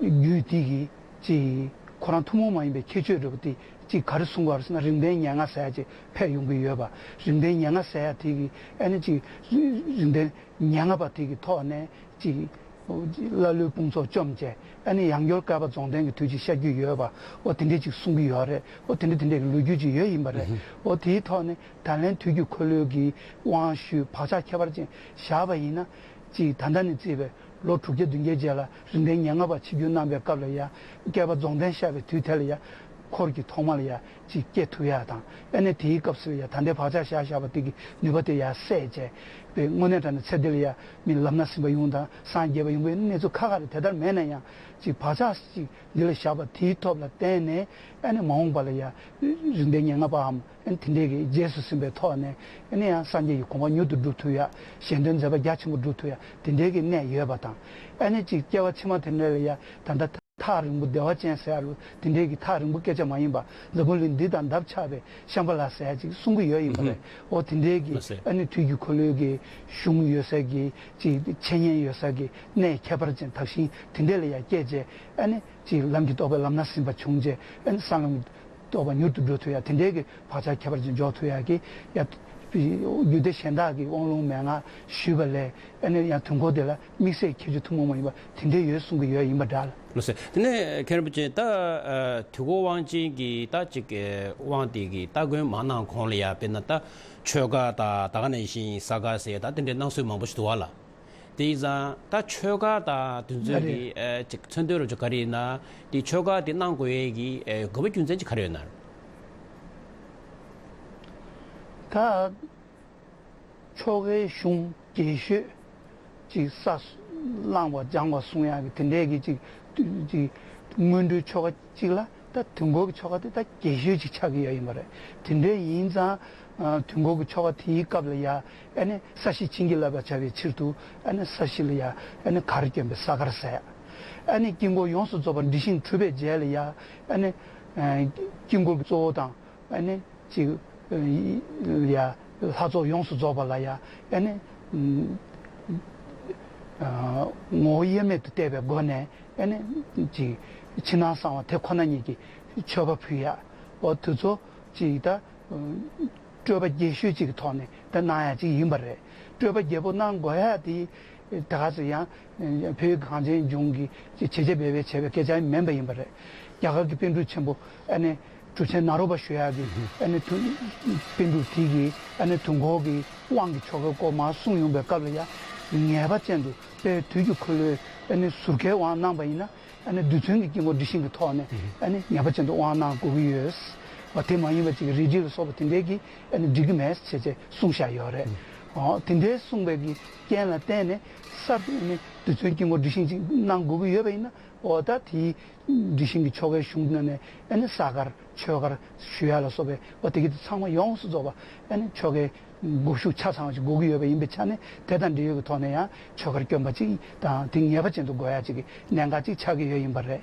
རྒྱུད་དེ་གི་ཅིག་ཁོ་རང་ཐུན་མོང་མ་ཡིན་པའི་ཁྱད་ཆོས་འདྲ་པོ་དེ་ཅིག་ག་རེ་གསུང་གི་ཡོད་རེད་ཟེར་ན། རིང་བསྟན་སྙན་ངག་ཟེར་ཡ་ཅིག་ཕེབས་ཡོང་གི་ཡོད་པ། རིང་བསྟན་སྙན་ངག་ཟེར་ཡ་དེ་གི་ཨ་ནི་ཅིག་རིང་བསྟན་སྙན་ངག་པ་དེ་གི་ཐོག་ནས་ཅིག་ ཀླ་ཀློའི་དཔུང་ཚོགས་བཅོམ་བྱས། ཨ་ནི་ཡང་བསྐྱར་བསྐལ་པ་རྫོགས་ལྡན་གྱི་དུས་ཅིག་ཤར་རྒྱུ་ཡོད་པ། འོ་དེ་འདྲས་ཅིག་གསུང་གི་ཡོད་རེད། འོ་དེ་འདྲས་དེ་འདྲས་ཀྱི་ལོ་རྒྱུས་ཅིག་ཡོད་ཡིན་པ་རེད། འོ་དེའི་ཐོག་ནས་ད་ལན་དུས་ཀྱི་འཁོར་ལོའི་གི་དབང་ཞུས་བག་ཆགས་ཁྱད་པར་ཅན་བཞག་པ་ཡིན་ན། ཅིག་ད་ལྟ་ནས་བརྩིས་པའི་ལོ་དྲུག་བརྒྱ་བདུན་བརྒྱའི་རྗེས་ལ་རིགས་ལྡན་ཉེར་ལྔ་པ་ཆིབས་བསྒྱུར་གནང་པའི་སྐབས་ལ་ཡ། བསྐལ་པ་རྫོགས་ལྡན་ཤར་བའི་དུས་དེ་ལ་ཡ། འཁོར་གྱི་ཐོག་མ་ལ་ཡ་ཅིག་སྐྱེ་ཐུབ་ཡ་དང་། ཨ་ནི་དེའི་སྐབས་སུ་ལ་ཡ་ད་ལྟའི་བག་ཆགས་བཞག་བཞག་པ་དེ་གི་ནུས་པ་དེ་ཡ་སད་བྱས་པའི་དངོས་གནས་དྲང་གནས་ཚེ་འདི་ལ་ཡ་མི་ལམ་སྣ་ཟིན་པ་ཡོང་དང་སངས་རྒྱས་པ་ཡོང་པའི་གནས་ཚུལ་ཁ་ཁ་རེ་དེ་ལྟར་མེད་ན་ཡང་། ཅིག་བག་ཆགས་ཅིག་འདི་ལ་བཞག་པ་དེའི་ཐོག་ལ་བརྟེན་ནས། ཨ་ནི་མ་འོངས་པ་ལ་ཡ་རིགས་ལྡན་ཉེར་ལྔ་པའམ། ཨ་ནི་དེ་འདྲའི་གི་རྗེས་སུ་ཟིན་པའི་ཐོག་ནས། ཨ་ནི་ཡང་སངས་རྒྱས་ཀྱི་གོ་འཕང་མྱུར་དུ་འགྲུབ་ཐུབ་ཡ། གཞན་དོན་མཛད་པ་རྒྱ་ཆེན་པོ་འགྲུབ་ཐུབ་ཡ། དེ་འདྲའི་གི་གནད་ཡོད་པ་དང་། ཨ་ནི་ཅིག་སྐྱེ་བ་ཕྱི་མ་དེ་འདྲ་ལ་ཡ་ད་ལྟ་ཐག་རིང་པོ་བདེ་བ་ཅན་ཟེར་ཡ་ལུ་དེ་འདྲའི་གི་ཐག་རིང་པོ་སྐད་ཆ་མ་ཡིན་པ། འཛམ་བུ་གླིང་འདི་དང་འདབ་ཆགས་པའི་ཤམ་བྷ་ལ་ཟེར་ཡ་ཅིག་གསུང་གི་ཡོད་ཡིན་པ་རེད། འོ་དེ་འདྲའི་གི། ཨ་ནི་དུས་ཀྱི་འཁོར་ལོའི་གི་གཞུང་ཡོད་ས་གི་ཅིག་འཆད་ཉན་ཡོད་ས་གི་གནས་ཁྱད་པར་ཅན་དག་ཞིང་དེ་འདྲ་ལ་ཡ་སྐྱེས་བྱས། ཨ་ནི་ཅིག་ལམ་གྱི་རྟོགས་པའི་ལམ་སྣ་ཟིན་པ་བྱུང་བྱས། ཨ་ནི་ས་ལམ་གྱི་རྟོགས་པ་མྱུར་དུ་འགྲོ་ཐུབ་ཡ། དེ་འདྲའི་གི་བག་ཆགས་ཁྱད་པར་ཅན་འཇོག་ཐུབ་ཡ་གི་ཡ། རྒྱུད་སྡེ་གཞན་དག་གི་དབང་ལུང་མན་ངག་ཞུས་པ་ལས། ཨ་ནི་ཡང་དུས་འཁོར་དེ་ལ་དམིགས་བསལ་ཁྱད་ཆོས་ཐུན་མོང་མ་ཡིན་པ་དེ་འདྲ་ཡོད་གསུང་གི་ཡོད་ཡིན་པ་འདྲ། ལགས་སོ། དེ་ནས་མཁན་རིན་པོ་ཆེ་ད། ཨ། དུས་འཁོར་དབང་ཆེན་གྱི་ད་ཅིག་དབང་དེ་གི་སྟ་གོན་མ་གནང་གོང་ལ་ཡ། དཔེར་ན་ད་ཆོས་སྒར་དང་ད་ག་ནང་བཞིན་ས་སྒར་ཟེར་ད་དེ་འདྲའི་གནང་སྲོལ་མང་པོ་ཞིག་འདུག་བ་ལ། དེ་ཡིན་ཙང་ད་ཆོས་སྒར་དང་དེ་ཚོའི་གི་ཨ་ཅིག་མཚོན་དོན་རུ་ཅིག་ག་རེ་ཡིན་ན། དེ་ཆོས་སྒར་དེ་གནང་དགོས་ཡས་ཀྱི་ཨ་དགོས་པ་རྒྱུ་མཚན་ཅིག་ག་རེ་ཡོད་ན། ད་ཆོ་གའི་གཞུང་རྒྱས་ཤོས་ཅིག་ས་བླངས་པ་སྦྱངས་པ་གསུང་ཡག་གི་དེ་འདྲའི་གི་ཅིག་ཅིག་སྔོན་འགྲོའི་ཆོ་ག་ཅིག་ལ། ད་དུས་འཁོར་གྱི་ཆོ་ག་དེ་ད་རྒྱས་ཤོས་ཅིག་ཆགས་ཀྱི་ཡོད་ཡིན་པ་རེད། དེ་འདྲ་ཡིན་ཙང་། ཨ། དུས་འཁོར་གྱི་ཆོ་ག་དེའི་སྐབས་ལ་ཡ། ཨ་ནི་ས་གཞི་བྱིན་གྱིས་བརླབས་པར་བྱ་བའི་ཕྱིར་དུ། ཨ་ནི་ས་གཞི་ལ་ཡ། ཨ་ནི་གར་གྱོན་པའི་ས་གར་ཟེར་ཡ། ཨ་ནི་དཀྱིལ་འཁོར་ཡོངས་སུ་རྫོགས་པ་འབྲི་ཞིང་གྲུབ་པའི་རྗེས་ལ་ཡ། ཨ་ནི་ཨ་དཀྱིལ་འཁོར་གྱི་གཙོ་བོ་དང་། ཨ་ནི་ཅིག་ཡ། ལྷ་ཚོགས་ཡོངས་སུ་རྫོགས་པ་ལ་ཡ། ཨ་ནི་ཨ་ངོ་བོ་དབྱེར་མེད་དུ་བལྟས་པའི་སྒོ་ནས། ཨ་ནི་ཅིག་ཕྱི་ནང་གསང་བ་དེ་ཁོ་ན་ཉིད་ཀྱི་མཆོད་པ་ཕུལ་ཡ། འོ་དེ་ཚོ་ཅིག་ད་སྤྲོས་པ་རྒྱས་ཤོས་ཅིག་གི་ཐོག་ནས་ད་གནང་ཡ་ཅིག་ཡིན་པ་རེད། སྤྲོས་པ་རྒྱས་པོ་གནང་དགོས་ཡ་དེ་ད་ག་ཚོད་ཡང་བོད་གངས་ཅན་ལྗོངས་ཀྱི་བྱས་རྗེས་འབད་པས་བྱས་པའི་སྐད་ཆ་མིན་པ་ཡིན་པ་རེད། རྒྱ་གར་གྱི་པཎ་གྲུབ་ཆེན་པོ། ཨ་ནི་གྲུབ་ཆེན་ནཱ་རོ་པ་ཞུ་ཡག་གི། ཨ་ནི་དུ་པཎ་གྲུབ་དེ་གིས། ཨ་ནི་དུས་འཁོར་གྱི་དབང་གི་ཆོ་གའི་སྐོར་མར་གསུངས་ཡོང་པའི་སྐབས་ལ་ཡ། ངེས་པ་ཅན་དུ་དཔལ་དུས་ཀྱི་འཁོར་ལོའི། ཨ་ནི་ཟུར་མཁའི་དབང་གནང་པ་ཡིན་ན། ཨ་ནི་རྡུལ་ཚོན་གྱི་དཀྱིལ་འཁོར་འབྲི་ཞིང་གི་ཐོག་ནས། ཨ་ནི་ངེས་པ་ཅན་དུ་དབང་གནང་དགོས་ཀྱི་ཡོད་པ། དེ་མ་ཡིན་པ་ཅིག་རལ་གྲི་ལ་སོགས་པ་དེ་འདྲའི་གི། ཨ་ནི་འགྲིག་གི་མེད་ཅེས་བྱས་གསུངས་བཞག་ཡོད་རེད། འོ་དེ་འདྲའི་གསུངས་པའི་གི་རྐྱེན་ལ་བརྟེན་ནས་གསར་དུ། ཨ་ནི་རྡུལ་ཚོན་དཀྱིལ་འཁོར་འབྲི་ཞིང་ཅིག་གནང་དགོས་ཀྱི་ཡོད་པ་ཡིན་ན། འོ་ད་དེའི་འབྲི་ཞིང་གི་ཆོ་གའི་གཞུང་ནང་ནས། ཨ་ནི་ས་གར་ཆོས་གར་ཞུ་ཡ་ལ་སོགས་པའི། འོ་དེ་གི་དེ་ཚང་མ་ཡོངས་སུ་རྫོགས་པ། ཨ་ནི་ཆོ་གའི་སྒོ་ཕྱུགས་ཆ་ཚང་བ་ཞིག་དགོས་ཀྱི་ཡོད་པ་ཡིན་པའི་ཆ་ནས། དེ་དང་འབྲེལ་ཡོད་ཀྱི་ཐོག་ནས་ཡང་ཆོས་གར་བསྐྱོན་པ་ཅིག་དང་། དེ་ངེས་པ་ཅན་དུ་དགོས་ཡ་ཅིག་གི་གནད་འགག་ཅིག་ཆགས་ཀྱི་ཡོད་ཡིན་པ་རེད།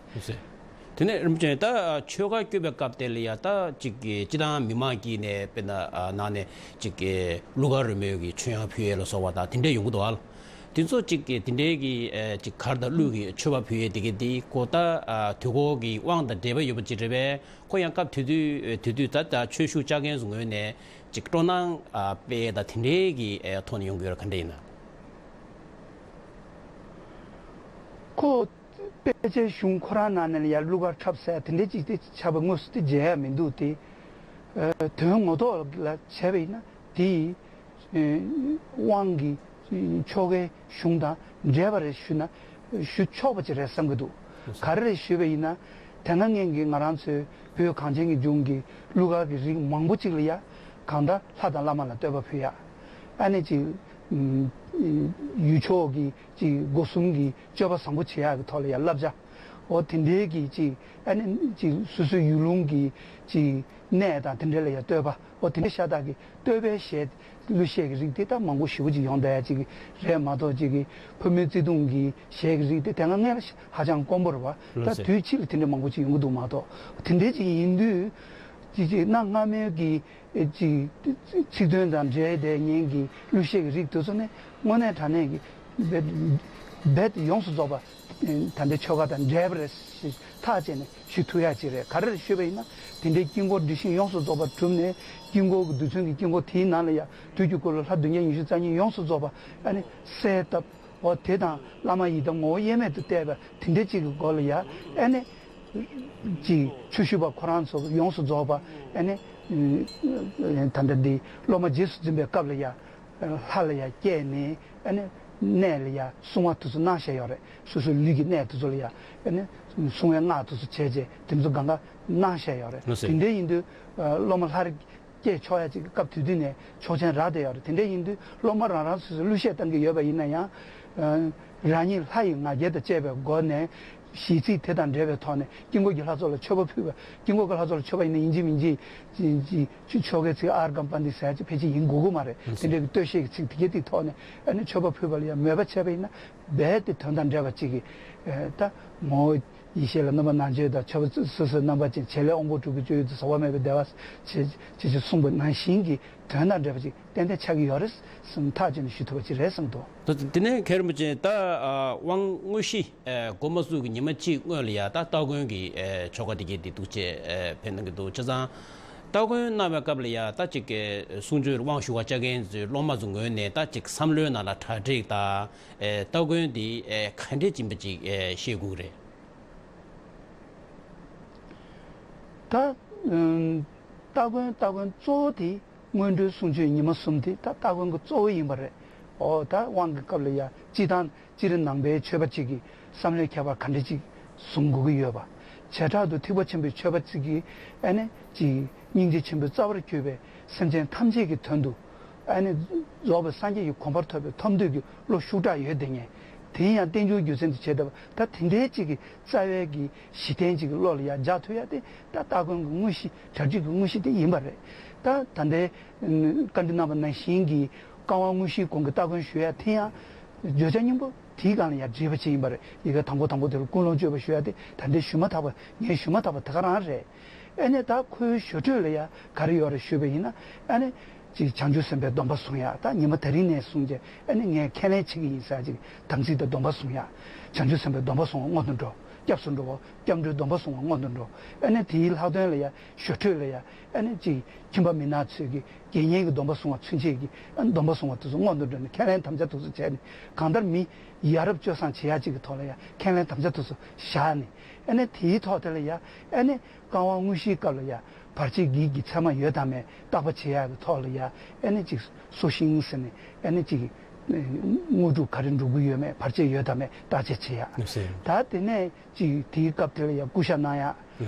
དེ་ནས་རིན་པོ་ཆེ་ད་ཆོས་གར་བསྐྱོན་པའི་སྐབས་དེ་ལ་ཡ། ད་ཅིག་གི་སྤྱི་བཏང་མི་མང་གིས་ནས་དཔེར་ན་ནང་ནས་ཅིག་གི་གླུ་གར་རོལ་མོའི་གི་མཆོད་ཡོན་ཕུལ་ཡས་ལ་སོགས་པ་དང་དེ་འདྲས་ཡོང་གི་འདུག་ཨ། དེ་ཚོ་གཅིག་གི་དེ་འདྲའི་གི་ཨ་གཅིག་གར་དང་གླུ་གི་མཆོད་པ་ཕུལ་ཡས་དེ་གི་དེ་ཁོ་ད་ཨ་དུས་འཁོར་གྱི་དབང་དང་འབྲེལ་བ་ཡོད་པ་ཅིག་རེད་པས། ཁོ་ཡང་སྐབས་དེ་དུས་དེ་དུས་ད་ད་ཆོས་ཞུགས་བཅར་མཁན་ཚོའི་ངོས་ནས་གཅིག་སྤྲོ་སྣང་ཨ་སྤེལ་ཡས་དང་དེ་འདྲའི་གི་ཨ་ཐོག་ནས་ཡོང་གི་ཡོད་རེད། ག་འདྲ་ཡིན་ན། ཁོ་དཔེ་ཆའི་གཞུང་ཁོ་རང་ནང་ནས་ལ་ཡ་གླུ་གར་འཁྲབ་ཟེར་དེ་འདྲའི་ཅིག་དེ་ཆགས་པ་དངོས་སུ་དེ་མཇལ་ཡ་མི་འདུག་སྟེ། ཨ་དོན་ངོ་ཐོག་ལ་བྱས་པ་ཡིན་ན་དེ་ཡི་དབང་གི་ཆོ་གའི་གཞུང་དང་འབྲེལ་བ་རེད་ཞུ་ན་ཞུ་ཆོག་པ་ཅིག་རེད་བསམ་གྱི་འདུག། ག་རེ་རེད་ཞུས་པ་ཡིན་ན། དེ་སྔ་སྔོན་གྱི་ང་རང་ཚོའི་བོད་གངས་ཅན་གྱི་ལྗོངས་ཀྱི་གླུ་གར་གྱི་རིགས་མང་པོ་ཅིག་ལ་ཡ། གང་ལྟར་ལྷ་དང་བླ་མ་ལ་བསྟོད་པ་ཕུལ་ཡ། ཨ་ནི་ཅིག་ཡུལ་ཕྱོགས་ཀྱི་ཅིག་སྒོ་གསུམ་གྱི་སྤྱོད་པ་བཟང་པོ་བྱེད་ཡག་གི་ཐོག་ལ་ཡ་བསླབ་བྱ། འོ་དེ་འདྲའི་གི་ཅིག་ཨ་ནི་ཅིག་སོ་སོའི་ཡུལ་ལུང་གི་ཅིག་གནས་དང་དེ་འདྲ་ལ་ཡ་བསྟོད་པ། འོ་དེ་འདྲ་ཤ་སྟག་གི་བསྟོད་པའི་གཞས། གླུ་གཞས་ཀྱི་རིགས་དེ་ད་མང་པོ་ཞེ་པོ་ཅིག་ཡོང་བསྡད་ཡ་ཅིག་རེད་མ་གཏོགས། ཅིག་གི་ཕོ་མོའི་བརྩེ་དུང་གི་གཞས་ཀྱི་རིགས་དེ་དེ་སྔ་སྔོན་ལ་ཧ་ཅང་དཀོན་པོ་རེད་པ། ད་དུས་ཕྱིས་ལ་དེ་འདྲ་མང་པོ་ཅིག་ཡོང་གི་འདུག་མ་གཏོགས། དེ་འདྲ་ཅིག་ཡིན་དུས་ཅིག་ཅིག་གནའ་སྔ་མོའི་གི་ཅིག་ཚིག་དོན་དང་འབྲེལ་བསྡད་མཁན་གྱི་གླུ་གཞས་ཀྱི་རིགས་དེ་ཚོ་ནི་དངོས་གནས་དྲང་གནས་ཀྱི་རྦད་རྦད་ཡོངས་སུ་རྫོགས་པ་ད་ལྟའི་ཆོལ་ཁ་དང་འབྲེལ་བ་རེད་ཞེས་ཐག་བཅད་ནས་ཞུ་ཐུབ་ཡ་ཅིག་རེད། ག་རེ་རེད་ཞུས་པ་ཡིན་ན། དེ་འདྲའི་དཀྱིལ་འཁོར་འབྲི་ཞིང་ཡོངས་སུ་རྫོགས་པ་གྲུབ་ནས། དཀྱིལ་འཁོར་གྱི་རྡུལ་ཚོན་གྱི་དཀྱིལ་འཁོར་དེའི་ནང་ལ་ཡ་དུས་ཀྱི་འཁོར་ལོ་ལྷ་བདུན་བརྒྱ་ཉི་ཤུ་རྩ་གཉིས་ཡོངས་སུ་རྫོགས་པ། ཨ་ནི་གསལ་བཏབ། འོ་དེ་དང་བླ་མ་ཡི་དམ་ངོ་བོ་དབྱེར་མེད་དུ་བལྟས་པ་དེ་འདྲ་ཅིག་གི་སྒོ་ལ་ཡ། ཨ་ནི་ཅིག་ཆོས་ཞུ་བ་ཁོ་རང་ཚོ་ཡོངས་སུ་རྫོགས་པ། ཨ་ནི་ད་ལྟ་འདི་སློབ་མ་རྗེས་སུ་འཛིན་པའི་སྐབས་ལ་ཡ། ལྷ་ལ་ཡ་བསྐྱེད་ནས། ཨ་ནི་གནས་ལ་ཡ་སྲུང་བ་དེ་ཚོ་གནང་བཞག་ཡོད་རེད། སོ་སོའི་ལུས་ཀྱི་གནས་དེ་ཚོ་ལ་ཡ། ཨ་ནི་སྲུང་བའི་སྔགས་དེ་ཚོ་བྱས་རྗེས་དེ་ཚོ་གང་ག་གནང་བཞག་ཡོད་རེད། ལགས་སོ། དེ་འདྲ་ཡིན་དུས་སློབ་མ་ལྷ་རིགས་སྐྱེས་ཆོག་ཡ་ཅིག་གི་སྐབས་དུས་དུས་ནས་ཆོག་མཆན་རག་བསྡད་ཡོད་རེད། དེ་འདྲ་ཡིན་དུས་སློབ་མ་རང་རང་སོ་སོའི་གླུ་གཞས་བཏང་གི་ཡོད་པ་ཡིན་ན་ཡང་། རང་ཉིད་ལྷ་ཡི་ང་རྒྱལ་དང་བཅས་པའི་སྒོ་ནས་གཞས་ཚིག་དེ་དང་འབྲེལ་བའི་ཐོག་ནས་དཀྱིལ་འཁོར་གྱི་ལྷ་ཚོགས་ལ་མཆོད་པ་ཕུལ་བ། དཀྱིལ་འཁོར་གྱི་ལྷ་ཚོགས་ལ་མཆོད་པ་ཡིན་ན་ཡིན་གཅིག་མིན་གཅིག་ཅིག་ཅིག་ཆོ་གའི་ཚིག་ཨརྒྷཾ་པཱནྟི་ཟེར་ཡ་ཅིག་ཕལ་ཆེར་ཡིན་དགོས་ཀྱི་མ་རེད། དེ་འདྲའི་གི་བསྟོད་གཞས་ཀྱི་ཚིག་དེ་གའི་དེའི་ཐོག་ནས་ཨ་ནི་མཆོད་པ་ཕུལ་བ་ལ་ཡང་མོས་པ་བྱས་པ་ཡིན་ན་རྦད་དེ་དོན་དང་འབྲེལ་བ་ཅིག་གི་ད་ངོ་བོ། ཡེ་ཤེས་ལ་རྣམ་པར་སྣང་མཛད་དང་མཆོད་པ་སོ་སོའི་རྣམ་པར་བཅད། བྱེད་ལས་དབང་པོ་དྲུག་གི་སྤྱོད་ཡུལ་དུ་ཟག་པ་མེད་པའི་བདེ་བ་ཅེས་ཅེས་གསུངས་པ་ནང་བཞིན་གྱི་དོན་དང་འབྲེལ་བ་ཅིག་ཏན་ཏན་ཆགས་ཀྱི་ཡོད་རེད་བསམ་ཐག་བཅད་ནས་ཞུ་ཐུབ་པ་ཅིག་རེད་བསམ་འདུག་ད་དེ་ནས་མཁན་རིན་པོ་ཆེ་ད་དབང་དངོས་གཞི་འགོ་མ་བཙུགས་ཀྱི་ཉི་མ་གཅིག་སྔོན་ལ་ཡ་ད་སྟ་གོན་གྱི་ཆོ་ག་དེ་གའི་དེ་འདུག་ཅེས་ཕེབས་གནང་གི་འདུག་བྱས་ཙང་སྟ་གོན་གནང་བའི་སྐབས་ལ་ཡ་ད་ཅིག་གསུང་ཆོས་དབང་ཞུ་བ་བཅའ་མཁན་ཚོའི་སློབ་མ་ཚོ་ངོས་ནས་ད་ཅིག་བསམ་བློའི་ནང་ལ་གྲ་སྒྲིག་དང་། ཨེ། སྟ་གོན་འདི་ཨེ་ག་འདྲས་ཡིན་པ་ཅིག་ཨེ་ཤེས་དགོས་རེད། ད་ཨམ། སྟ་གོན་སྟ་གོན་གཙོ་བོ་དེ་སྔོན་འགྲོའི་གསུང་ཆོས་ཉི་མ་གསུམ་དེ་ད་སྟ་གོན་གྱི་གཙོ་བོ་ཡིན་པ་རེད། འོ་ད་དབང་གི་སྐབས་ལ་ཡ་སྤྱི་དང་སྤྱིར་ནང་པའི་ཆོས་པ་ཅིག་གིས་བསམ་བློའི་ཁྱད་པར་ག་འདྲ་ཅིག་བཟུང་དགོས་ཀྱི་ཡོད་པ། བྱེ་བྲག་ཏུ་ཐེག་པ་ཆེན་པོའི་ཆོས་པ་ཅིག་གིས་ཨ་ནི་ཅིག་སྙིང་རྗེ་ཆེན་པོའི་རྩ་བར་གྱུར་པའི་སེམས་ཅན་ཐམས་ཅད་ཀྱི་དོན་དུ། ཨ་ནི་རྫོགས་པའི་སངས་རྒྱས་ཀྱི་གོ་འཕང་ཐོབ་པའི་ཐོབ་འདོད་ཀྱི་བློ་ཤུགས་དྲག་ཡོད་དེ་ངས་དེ་ཡང་རྟེན་འབྱུང་རྒྱུ་མཚན་དུ་བྱས་བསྡད་པ་ད་དེ་འདྲའི་ཅིག་གི་རྩ་བའི་གི་གཞི་རྟེན་ཅིག་གི་བློ་ལ་ཡ་འཇགས་ཐུབ་ཡ་དེ་ད་སྟ་གོན་གྱི་དངོས་གཞི་གྲ་སྒྲིག་གི་དངོས་གཞི་དེ་ཡིན་པ་རེད། ད་ད་ལྟའི་བཀའ་འདྲི་གནང་བ་ནང་བཞིན་གྱི་བཀའ་དབང་དངོས་གཞིའི་གོང་གི་སྟ་གོན་ཞུ་ཡ་དེ་ཡང་བརྗོད་བྱ་སྙིང་པོ་དེའི་སྒང་ལ་ཡ་བྲིས་པ་ཅིག་ཡིན་པ་རེད། ཡི་གེ་དང་པོ་དང་པོ་དེ་ལ་ཀུན་སློང་བཅོས་པ་ཞུ་ཡ་དེ་ད་ལྟའི་ཞུ་མ་ཐག་པ་ངས་ཞུ་མ་ཐག་པ་དེ་ག་རང་རེད། ཨ་ནི་ད་ཁོའི་ཞུ་འཕྲོས་ལ་ཡ་ག་རེ་ཡོད་རེད་ཞུས་པ་ཡིན་ན། ཨ་ནི་ཅིག་བྱང་ཆུབ་སེམས་དཔའི་སྡོམ་པ་བཟུང་ཡ། ད་ཉི་མ་དེ་རིང་ནས་བཟུང་བྱས་ཨ་ནི་ངས་ཁས་ལེན་བྱེད་ཀྱི་ཡིན་ཟེར་ཅིག་དམ་ཚིག་དང་སྡོམ་པ་བཟུང་ཡ། བྱང་ཆུབ་སེམས་དཔའི་སྡོམ་པ་བཟུང་བ་སྔོན་དུ་འགྲོ། སྐྱབས་སུ་འགྲོ་བ་སྐྱབས་འགྲོའི་སྡོམ་པ་བཟུང་བ་སྔོན་དུ་འགྲོ། ཨ་ནི་དེའི་ལྷག་དོན་ལ་ཡ་ཞུ་འཕྲོས་ལ་ཡ་ཨ་ནི་ཅིག་ཁྱིམ་པ་མི་ནག་ཚོས་ཀྱི་དགེ་བསྙེན་གྱི་སྡོམ་པ་བཟུང་བ་ཚུན་ཆད་ཀྱི་ཨ་ནི་སྡོམ་པ་བཟུང་བ་དེ་ཚོ་སྔོན་དུ་འགྲོ་ནས་ཁས་ལེན་དམ་བཅའ་དེ་ཚོ་བྱས་ནས་གང་ལྟར་མི་ཡ་རབས་སྤྱོད་བཟང་བྱེད་ཡ་ཅིག་གི་ཐོག་ལ་ཡ་ཁས་ལེན་དམ་བཅའ་དེ་ཚོ་བཞག་ནས་ཨ་ནི་དེའི་ཐོག་དེ་ལ་ཡ་ཨ་ནི། བཀའ་དབང་དངོས་གཞིའི་སྐབས་ལ་ཡ་བར་ཆད་བགེགས་ཀྱི་མཚན་མ་ཡོད་དམ་མེད་བརྟག་པ་བྱེད་ཡག་གི་ཐོག་ལ་ཡ་ཨ་ནི་ཅིག་སོ་ཤིང་ཟེར་ནས་ཨ་ནི་ཅིག་དངོས་གྲུབ་ག་རེ་འགྲུབ་ཀྱི་ཡོད་མེད་བར་ཆད་ཡོད་དམ་མེད་བརྟག་དཔྱད་བྱེད་ཡག་ད་དེ་ནས་ཅིག་དེའི་སྐབས་དེ་ལ་ཡ་སྐུ་ཞབས་གནང་ཡག་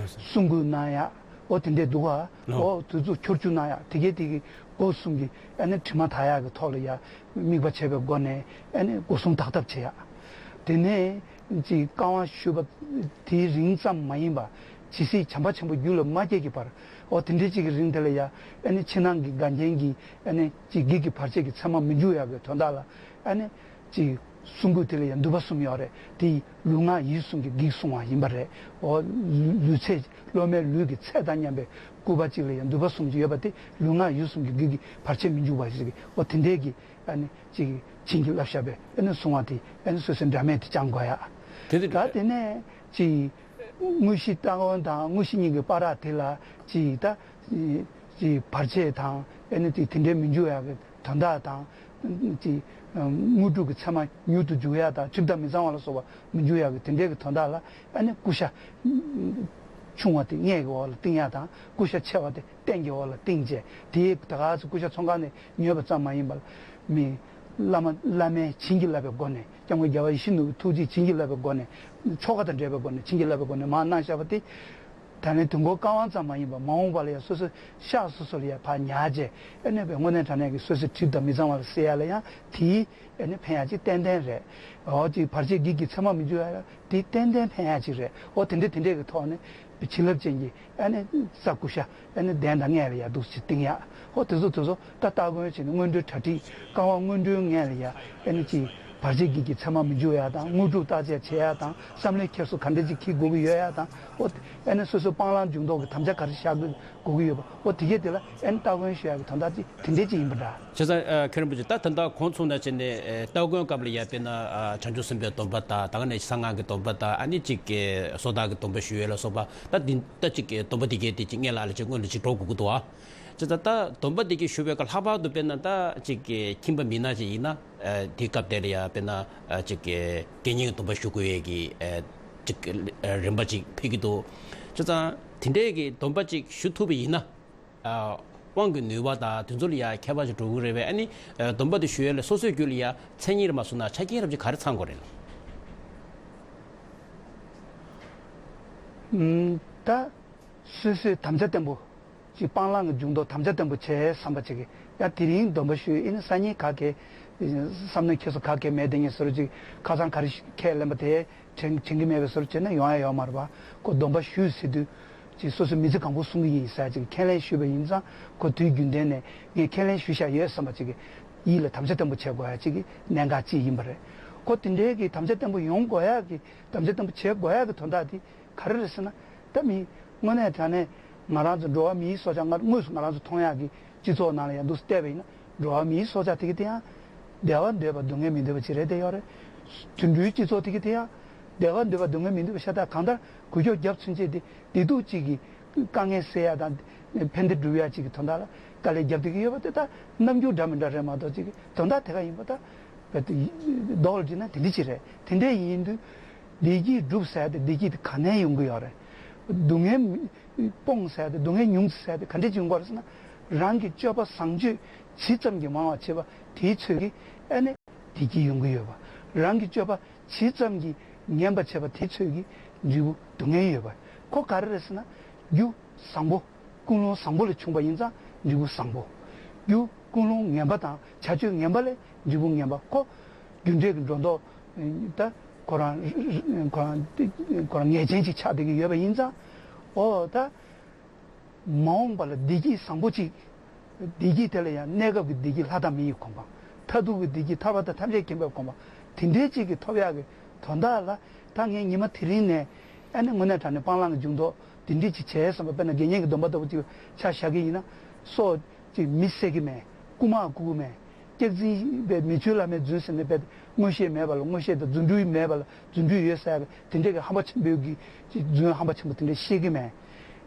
གསུང་འགུག་གནང་ཡག་འོ་དེ་འདྲས་འདུག་ག་འོ་དུས་ཚོད་འཁྱོར་བཅུག་གནང་ཡག་དེ་གས་དེ་གི་སྒོ་གསུམ་གྱི་ཨ་ནི་དྲི་མ་དག་ཡག་གི་ཐོག་ལ་ཡ་དམིགས་པ་བྱས་པའི་སྒོ་ནས་ཨ་ནི་སྒོ་གསུམ་དག་ཐབས་བྱེད་ཡག་དེ་ནས། ཅིག་བཀའ་དབང་ཞུས་པ་དེའི་རིང་ཙམ་མ་ཡིན་པ། ཇི་སྲིད་བྱམས་པ་ཆེན་པོ་རྒྱུད་ལ་མ་སྐྱེས་ཀྱི་བར། འོ་དེ་འདྲའི་ཅིག་གི་རིང་དེ་ལ་ཡ་ཨ་ནི་ཕྱི་ནང་གི་འགལ་རྐྱེན་གྱི་ཨ་ནི་ཅིག་བགེགས་ཀྱི་བར་ཆད་ཀྱི་མཚན་མ་མི་འཇུག་ཡག་གི་དོན་དག་ལ་ཨ་ནི་ཅིག་གསུང་འགུག་དེ་ལ་ཡ་མདུད་པ་གསུམ་ཡོད་རེད། དེ་ལུས་ངག་ཡིད་གསུམ་གྱི་བགེགས་སྲུང་བ་ཡིན་པ་རེད། འོ་ལུས་ཚད་སློབ་མའི་ལུས་ཀྱི་ཚད་དང་མཉམ་པའི་སྐུད་པ་གཅིག་ལ་ཡ་མདུད་པ་གསུམ་ཅིག་ཡོད་པ་དེ་ལུས་ངག་ཡིད་གསུམ་གྱི་བགེགས་ཀྱི་བར་ཆད་མི་འཇུག་པ་ཞིག་འོ་དེ་འདྲའི་གི་ཨ་ནི་ཅིག་བྱིན་གྱིས་བརླབས་བཞག་པའི་ཨ་ནི་གསུང་བ་དེ་ཨ་ནི་སོ་སོའི་འདྲ་མེད་དེ་བཅང་དགོས་ཡ། དེ་དེ་ད་དེ་ནས་ཅིག་དངོས་གཞི་སྟ་གོན་དང་དངོས་གཞི་གཉིས་ཀྱི་བར་དེ་ལ་ཅིག་ད་ཅིག་བར་ཆད་དང་ཨ་ནི་ཅིག་དེ་འདྲའི་མི་འཇུག་ཡ་གི་དོན་དག་དང་། ཅིག་དངོས་གྲུབ་ཀྱི་མཚན་མ་མྱུར་དུ་འཇུག་ཡ་དང་ཁྲིམས་དང་མི་གཙང་བ་ལ་སོགས་པ་མི་འཇུག་ཡ་གི་དེ་འདྲའི་གི་དོན་དག་ལ་ཨ་ནི་ཀུ་ཤ་ཆུང་བ་དེ་སྔས་ཀྱི་འོག་ལ་བཏིང་ཡ་དང་ཀུ་ཤ་ཆེ་བ་དེ་སྟེང་གི་འོག་ལ་བཏིང་བྱས་དེའི་ད་ག་ཚོད་ཀུ་ཤ་ཚོང་ཁང་ནས་ཉོས་པ་ཙམ་མ་ཡིན་པར་མི་བླ་མ་བླ་མས་བྱིན་གྱིས་བརླབས་པའི་སྒོ་ནས་སྐྱབས་མགོན་རྒྱལ་བ་ཡིད་བཞིན་ནོར་བུའི་ཐུགས་རྗེས་བྱིན་གྱིས་བརླབས་པའི་སྒོ་ནས་ཆོ་ག་དང་འབྲེལ་བའི་སྒོ་ནས་བྱིན་གྱིས་བརླབས་པའི་སྒོ་ནས་མར་གནང་བཞག་པ་དེ། ད་ནི་དུས་འཁོར་བཀའ་དབང་ཙམ་མ་ཡིན་པར་མ་འོངས་པ་ལ་ཡང་སོ་སོའི་ཤག་སོ་སོ་ལ་ཡང་ཕར་ཉར་བྱས་ཨེ་ནས་པའི་དངོས་གནས་དྲང་གནས་ཀྱི་སོ་སོའི་གྲིབ་དང་མི་གཙང་བ་ལ་སེལ་ཡ་ལ་ཡང་དེའི་ཨེ་ནས་ཕན་ཡ་ཅིག་ཏན་ཏན་རེད། འོ་ཅིག་བར་ཆད་བགེགས་ཀྱི་མཚན་མ་མི་འཇུག་ཡ་ལ་དེ་ཏན་ཏན་ཕན་ཡ་ཅིག་རེད། འོ་དེ་འདྲ་དེ་འདྲས་ཀྱི་ཐོག་ནས་བྱིན་རླབས་ཅན་གྱི་ཨེ་ནས་ས་ཀུ་ཤ་ཨེ་ནས་གདན་དང་སྔས་ལ་ཡ་འདུག་སེ་བཏིང་ཡ། འོ་དེ་ཚོ་དེ་ཚོ་ད་སྟ་གོན་བྱས་ནས་སྔོན་འགྲོའི་གྲ་སྒྲིག་བཀའ་དབང་སྔོན་འགྲོའི་སྔས་ལ་ཡ་ཨེ་ནས་ཅིག་བར་ཆད་བགེགས་ཀྱི་མཚན་མ་མི་འཇུག་ཡ་དང་དངོས་གྲུབ་བརྟག་དཔྱད་བྱེད་ཡ་དང་བསམ་ལས་འཁྱེར་སོ་ག་འདྲ་ཅིག་འཁྱེར་དགོས་ཀྱི་ཡོད་ཡ་དང་། འོ་ཨེ་ནས་སོ་སོའི་སྤང་བླང་འཇུག་ལྡོག་གི་དམ་བཅའ་ག་རེ་བཞག་དགོས་ཀྱི་ཡོད་པ། འོ་དེ་གས་དེ་ལ་ཨེ་ནས་སྟ་གོན་ཞུ་ཡ་གི་དོན་དག་ཅིག་དེ་འདྲས་ཅིག་ཡིན་པ་འདྲ། བྱས་ཙང་ཨ་མཁན་རིན་པོ་ཆེ་ད་ད་ལྟ་གོང་མཚུངས་ན་བྱས་ནས་ཨ་སྟ་གོན་སྐབས་ལ་ཡ་དཔེར་ན་ཨ་བྱང་ཆུབ་སེམས་དཔའི་སྡོམ་པ་དང་ད་ག་ནས་གསང་སྔགས་ཀྱི་སྡོམ་པ་དང་ཨ་ནི་གཅིག་གི་བཟོ་ལྟ་གི་སྡོམ་པ་ཞུ་ཡས་ལ་སོགས་པ་ད་འདི་ད་གཅིག་གི་སྡོམ་པ་འདི་གས་དེ་གཅིག་སྔོན་ལ་ཨ་ལ་གཅིག་སྔོན་ལ་གཅིག་འགྲོ་དགོས་ཀྱི་འདུག་ཨ། བྱས་ཙང་ད་སྡོམ་པ་འདི་གི་ཞུ་བའི་སྐབས་ལྷག་པར་དུ་དཔེར་ན་ད་ཅིག་གི་ཁྱིམ་པ་མི་ནག་ཅིག་ཡིན་ན། ཨ་དེའི་སྐབས་དེ་ལ་ཡ་དཔེར་ན་ཨ་ཅིག་གི་དགེ་བསྙེན་གྱི་སྡོམ་པ་ཞུ་དགོས་ཡས་ཀྱི་ཨ་ཅིག་གི་རིམ་པ་ཅིག་ཕེབས་ཀྱི་འདུག་བྱས་ཙང་དེ་འདྲའི་གི་སྡོམ་པ་ཅིག་ཞུ་ཐུབ་པ་ཡིན་ན། ཨ་དབང་གི་ནུས་པ་དང་དེ་ཚོ་ལ་ཡ་ཁྱད་པར་ཅིག་འགྲོ་གི་རེད་པས། ཨ་ནི་ཨ་སྡོམ་པ་དེ་ཞུ་ཡས་ལ་སོ་སོའི་རྒྱུད་ལ་ཡ་མཚན་ཉིད་རེད་མ་སོང་ན་ཆ་རྐྱེན་རབ་ཅིག་ག་རེ་ཚང་དགོས་རེད་ལ། ཨུམ། ད་སོ་སོའི་དམ་བཅའ་བརྟན་པོ། ཅིག་སྤང་བླང་གི་འཇུག་ལྡོག་དམ་བཅའ་བརྟན་པོ་བྱས་བསམ་པ་ཅིག་གིས་ཡང་དེ་རིང་སྡོམ་པ་ཞུས་ཨིན་སང་ཉིན་ག་གེ་བསམ་མནོ་འཁྱེར་སོ་ག་གེ་མེད་དེ་ངས་ཟེར་རོ་ཅིག་ཁ་སང་ག་རེ་ཁས་ལེན་པ་དེ་དྲན་དྲན་གྱི་མེད་པའི་ཟེར་རོ་བྱས་ན་ཡོང་ཡ་ཡོད་མ་རེད་པ། ཁོ་སྡོམ་པ་ཞུས་ཟེར་དུས་ཅིག་སོ་སོའི་མི་ཚེ་གང་པོ་སྲུང་གི་ཡིན་ཟེར་ཅིག་ཁས་ལེན་ཞུས་པ་ཡིན་ཙང་ཁོ་དུས་རྒྱུན་ལྡན་ནས་ངས་ཁས་ལེན་ཞུས་བཞག་ཡོད་བསམ་པ་ཅིག་གིས་ཡིད་ལ་དམ་བཅའ་བརྟན་པོ་བྱེད་དགོས་ཡ་ཅིག་གི་གནད་འགག་ཅིག་ཡིན་པ་རེད། ཁོ་དེ་འདྲའི་གི་དམ་བཅའ་བརྟན་པོ་ཡོང་དགོས་ཡ་གི་དམ་བཅའ་བརྟན་པོ་བྱེད་དགོས་ཡ་གི་དོན་དག་དེ། ག་རེ་རེད་ཟེར་ན། ད་མི་དངོས་གནས་དྲང་གནས་ང་རང་ཚོ་འགྲོ་བ་མིའི་སྲོག་ཆགས་སྔར་དངོས་སུ་ང་རང་ཚོ་མཐོང་ཡག་གི་སྤྱི་ཚོགས་ནང་ལ་ཡང་འདུག་སེ་བལྟས་པ་ཡིན་ན་འགྲོ་བ་མིའི་སྲོག་ཆགས་དེ་གི་དེ་ཡང་བདེ་བ་འདོད་པ་སྡུག་བསྔལ་མི་འདོད་པ་ཅིག་རེད་བསྡད་ཡོད་རེད། དུད་འགྲོའི་སྤྱི་ཚོགས་དེ་གི་དེ་ཡང་བདེ་བ་འདོད་པ་སྡུག་བསྔལ་མི་འདོད་པ་ཤ་སྟག་གང་ལྟར་འགུལ་སྐྱོད་རྒྱབ་ཚུན་ཆད་དེ་བདེ་སྡུག་ཅིག་གི་དཀའ་ངལ་སེལ་ཡག་དང་ཕན་བདེ་སྒྲུབ་ཡག་ཅིག་གི་དོན་དག་ལ་དཀའ་ལས་རྒྱབ་བསྡད་ཀྱི་ཡོད་པ་དེ་ད་རྣམ་འགྱུར་འདྲ་མི་འདྲ་རེད་མ་གཏོགས་ཅིག་གི་དོན་དག་དེ་ག་ཡིན་པ་ད་བེད་དེ་ལྡོག་ལ་བྲིས་ན་དེ་འདྲ་ཅིག་རེད། དེ་འདྲ་ཡིན་དུས། བདེ་སྐྱིད་སྒྲུབ་ཟེར་ཡ་དེ་བདེ་སྐྱིད་དེ་ག་ནས་ཡོང་གི་ཡོད་རེད། སྡུག་བསྔལ་སྤོང་ཟེར་ཡ་དེ་སྡུག་བསྔལ་ཉུང་ཟེར་ཡ་དེ་ག་འདྲས་ཅིག་ཡོང་གི་རེད་ཟེར་ན། རང་གི་སྤྱོད་པ་བཟང་སྤྱོད་ཇི་ཙམ་གྱིས་མང་བ་བྱེད་པ་དེའི་ཚོད་ཀྱིས་ཨ་ནི་བདེ་སྐྱིད་ཡོང་གི་ཡོད་པ། རང་གི་སྤྱོད་པ་ཇི་ཙམ་གྱིས་ངན་པ་བྱེད་པ་དེའི་ཚོད་ཀྱིས་འབྲས་བུ་སྡུག་བསྔལ་ཡོད་པ། ཁོ་ག་རེ་རེད་ཟེར་ན། རྒྱུ་བཟང་པོ། ཀུན་སློང་བཟང་པོ་ལས་བྱུང་བ་ཡིན་ཙང་འབྲས་བུ་བཟང་པོ། རྒྱུ་ཀུན་སློང་ངན་པ་དང་བྱ་སྤྱོད་ངན་པ་ལས་འབྲས་བུ་ངན་པ་ཁོ། རྒྱུ་འབྲས་ཀྱི་སྒྲོ་འདོགས་ད་ཁོ་རང་ཁོ་རང་ཁོ་རང་ངེས་ཅན་ཅིག་ཆགས་བསྡད་ཀྱི་ཡོད་པ་ཡིན་ཙང་། ཨོ་ད་མ་འོངས་པ་ལ་བདེ་སྐྱིད་བཟང་པོ་ཅིག་བདེ་སྐྱིད་དེ་ལ་ཡང་གནས་སྐབས་ཀྱི་བདེ་སྐྱིད་ལྷ་དང་མི་ཡི་གོ་འཕང་། མཐར་ཐུག་གི་བདེ་སྐྱིད་ཐར་པ་དང་ཐམས་ཅད་མཁྱེན་པའི་གོ་འཕང་དེ་འདྲའི་ཅིག་གི་ཐོབ་ཡག་གི་དོན་དག་ལ་ད་ངས་ཉི་མ་དེ་རིང་ནས་ཨ་ནི་དངོས་གནས་དྲང་གནས་སྤང་བླང་གི་འཇུག་ལྡོག་དེ་འདྲའི་ཅིག་བྱས་བསམ་པ། དཔེར་ན་དགེ་བསྙེན་གྱི་སྡོམ་པ་ལྟ་བུ་ཅིག་ཆ་བཞག་གི་ཡིན་ན། སྲོག་ཅིག་མི་བསད་ཀྱི་མེད། རྐུ་མ་རྐུ་གི་མེད། སྐྱག་རྫུན་པའི་མི་ཆོས་བླ་མའི་རྫུན་ཟེར་ནས་པའི་མངོན་ཤེས་མེད་པ་ལ་མངོན་ཤེས་དང་རྫུ་འཕྲུལ་མེད་པ་ལ་རྫུ་འཕྲུལ་ཡོད་ཟེར་ཡ་དེ་འདྲས་ཀྱི་ཧམ་པ་ཆེན་པོའི་གི་ཅིག་རྫུན་ཧམ་པ་ཆེན་པོ་དེ་འདྲས་བཤད་ཀྱི་མེད།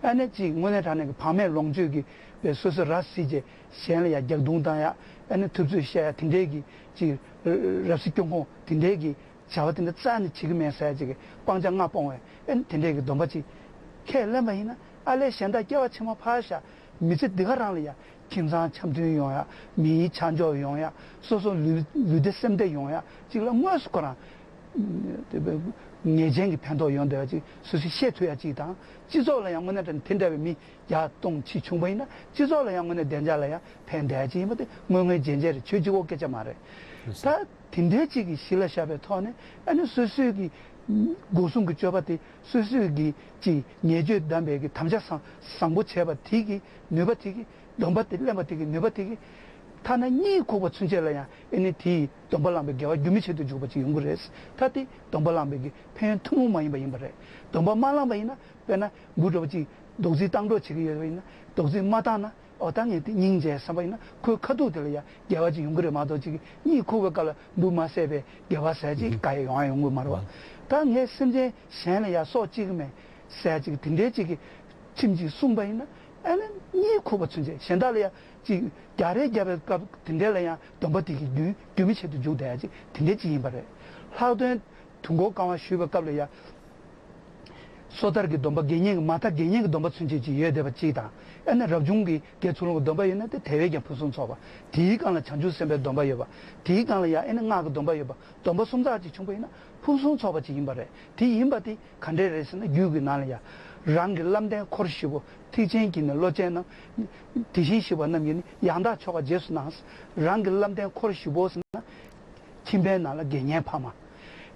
ཨ་ནི་ཅིག་དངོས་གནས་དྲང་གནས་ཀྱི་བག་མེད་ལོངས་སྤྱོད་ཀྱི་པའི་སོ་སོ་ར་བཟི་བྱས་གཞན་ལ་ཡ་རྒྱག་རྡུང་བཏང་ཡ། ཨ་ནི་ཐུབ་ཚོད་བཤད་ཡ་དེ་འདྲས་ཀྱི་ཅིག་རབ་བྱེད་སྐྱོང་ཁུངས་དེ་འདྲས་ཀྱི་བྱ་བ་དེ་འདྲ་རྩ་ནས་བྱེད་ཀྱི་མེད་ཟེར་ཅིག་གི་སྤང་བྱ་ལྔ་སྤོང་བའི་ཨེ་ནི་དེ་འདྲས་ཀྱི་སྡོམ་པ་ཅིག་ཁས་ལེན་པ་ཡིན་ན། ཨ་ལས་གཞན་དག་སྐྱེ་བ་ཕྱི་མ་ཕར་བཞག་མི་ཚེ་འདི་ག་རང་ལ་ཡ་ཁྱིམ་ཚང་འཆམ་མཐུན་ཡོང་ཡ། མིའི་ཆ་འཇོག་ཡོང་ཡ། སོ་སོ་ལུས་ལུས་བདེ་སེམས་བདེ་ཡོང་ཡ་ཅིག་ལ་དངོས་སུ་ཁོ་རང་དེ་ངེས་ཅན་གྱི་ཕན་ཐོགས་ཡོང་བསྡད་པ་ཅིག་སོ་སོས་ཤེས་ཐུབ་ཡ་ཅིག་དང་། སྤྱི་ཚོགས་ལ་ཡང་དངོས་གནས་དྲང་གནས་དེ་འདྲ་བའི་མི་བརྒྱ་སྟོང་ཅིག་བྱུང་པ་ཡིན་ན་སྤྱི་ཚོགས་ལ་ཡང་དངོས་གནས་བདེ་འཇགས་ལ་ཡང་ཕན་བསྡད་ཀྱི་ཡིན་པ་དེ་དངོས་ངེས་རྗེན་རྗེན་རེད། ཆོས་གཅིག་པོ་སྐད་ཆ་མ་རེད། ད་དེ་འདྲའི་ཅིག་གི་གཞི་ལ་བཞག་པའི་ཐོག་ནས་ཨ་ནི་སོ་སོའི་གི་སྒོ་གསུམ་གྱི་སྤྱོད་པ་དེ་སོ་སོའི་གི་ཅིག་ཉེས་སྤྱོད་བསྡམས་པའི་གི་དམ་བཅའ་བཟང་བཟང་པོ་བྱས་པ་དེ་གི་ནུས་པ་དེ་གི་སྡོམ་པ་དེ་ལེན་པ་དེ་གི་ནུས་པ་དེ་གི་ཐ་ན་གཉིད་ཁུག་པ་ཚུན་ཆད་ལ་ཡང་ཨ་ནི་དེའི་སྡོམ་པ་བླངས་པའི་དགེ་བ་རྒྱུན་མི་ཆད་དུ་འཇུག་པ་ཅིག་ཡོང་གི་རེད། ད་དེ་སྡོམ་པ་བླངས་པའི་གི་ཕན་ཡོན་ཐུན་མོང་མ་ཡིན་པ་ཡིན་པ་རེད། སྡོམ་པ་མ་བླངས་པ་ཡིན་ན། དཔེར་ན་འབུ་འདྲ་བོ་ཅིག་རྡོག་རྫིས་བཏང་འགྲོ་བྱེད་ཀྱི་ཡོད་པ་ཡིན་ན། རྡོག་རྫིས་མ་བཏང་ན་ཨོ་ད་ངས་དེ་སྙིང་རྗེ་བསམ་པ་ཡིན་ན་ཁོའི་ཁ་ཐུག་དེ་ལ་ཡ་དགེ་བ་ཅིག་ཡོང་གི་རེད་མ་གཏོགས་ཅིག་གཉིད་ཁུག་པའི་སྐབས་ལ་འབུ་མ་བསད་པའི་དགེ་བ་ཟེར་ཅིག་ག་ཡ་ཡོང་ཡ་ཡོང་གི་མ་རེད་བ། ད་ངས་སེམས་ཅན་གཞན་ལ་ཡ་སྲོག་གཅོད་ཀྱི་མེད་ཟེར་ཅིག་དེ་འདྲའི་ཅིག་གི་ཁྲིམས་ཅིག་སྲུང་པ་ཡིན་ན། ཨ་ནི་གཉིད་ཁུག་པ་ཚུན་ཆད་གཞན་དག་ལ་ཡ་ཅིག་རྒྱག་རེས་རྒྱག་པའི་སྐབས་དེ་འདྲ་ལ་ཡང་སྡོམ་པ་དེ་གི་རྒྱུན་རྒྱུན་མི་ཆད་དུ་འཇུག་བསྡད་ཡ་ཅིག་དེ་འདྲའི་ཅིག་ཡིན་པ་རེད། ལྷག་དོན། དུས་འཁོར་བསྐང་བ་ཞུས་པའི་སྐབས་ལ་ཡ། སོ་ཐར་གྱི་སྡོམ་པ་དགེ་བསྙེན་གྱི་མ་མཐའ་དགེ་བསྙེན་གྱི་སྡོམ་པ་ཚུན་ཆད་ཅིག་ཡོད་བསྡད་པ་གཅིག་དང་། ཨ་ནི་རབ་བྱུང་གི་དགེ་ཚུལ་སློང་གི་སྡོམ་པ་ཡོད་ན་དེ་དེ་བས་ཀྱང་ཕུན་སུམ་ཚོགས་པ། དེའི་སྒང་ལ་བྱང་ཆུབ་སེམས་དཔའི་སྡོམ་པ་ཡོད་པ། དེའི་སྒང་ལ་ཡ་ཨ་ནི་སྔགས་ཀྱི་སྡོམ་པ་ཡོད་པ། སྡོམ་པ་གསུམ་ཚགས་ཅིག་བྱུང་པ་ཡིན་ན་ཕུན་སུམ་ཚོགས་པ་ཅིག་ཡིན་པ་རེད། དེ་ཡིན་པ་དེ་ག་འདྲས་རེད་ཟེར་ན་རྒྱུད་ཀྱི་ནང་ལ་ཡ། རང་གི་བསླབ་ལྡན་འཁོར་བཞི་པོ། ཐེག་ཆེན་གྱི་ནི་བློ་ཅན་རྣམས། དེ་བཞིན་གཤེགས་པ་རྣམས་ཀྱིས་ནི་ཡང་དག་ཆོ་ག་རྗེས་སུ་གནང་། རང་གི་བསླབ་ལྡན་འཁོར་བཞི་པོ་ཟེར་ན། ཁྱིམ་པའི་ནང་ལ་དགེ་བསྙེན་ཕ་མ།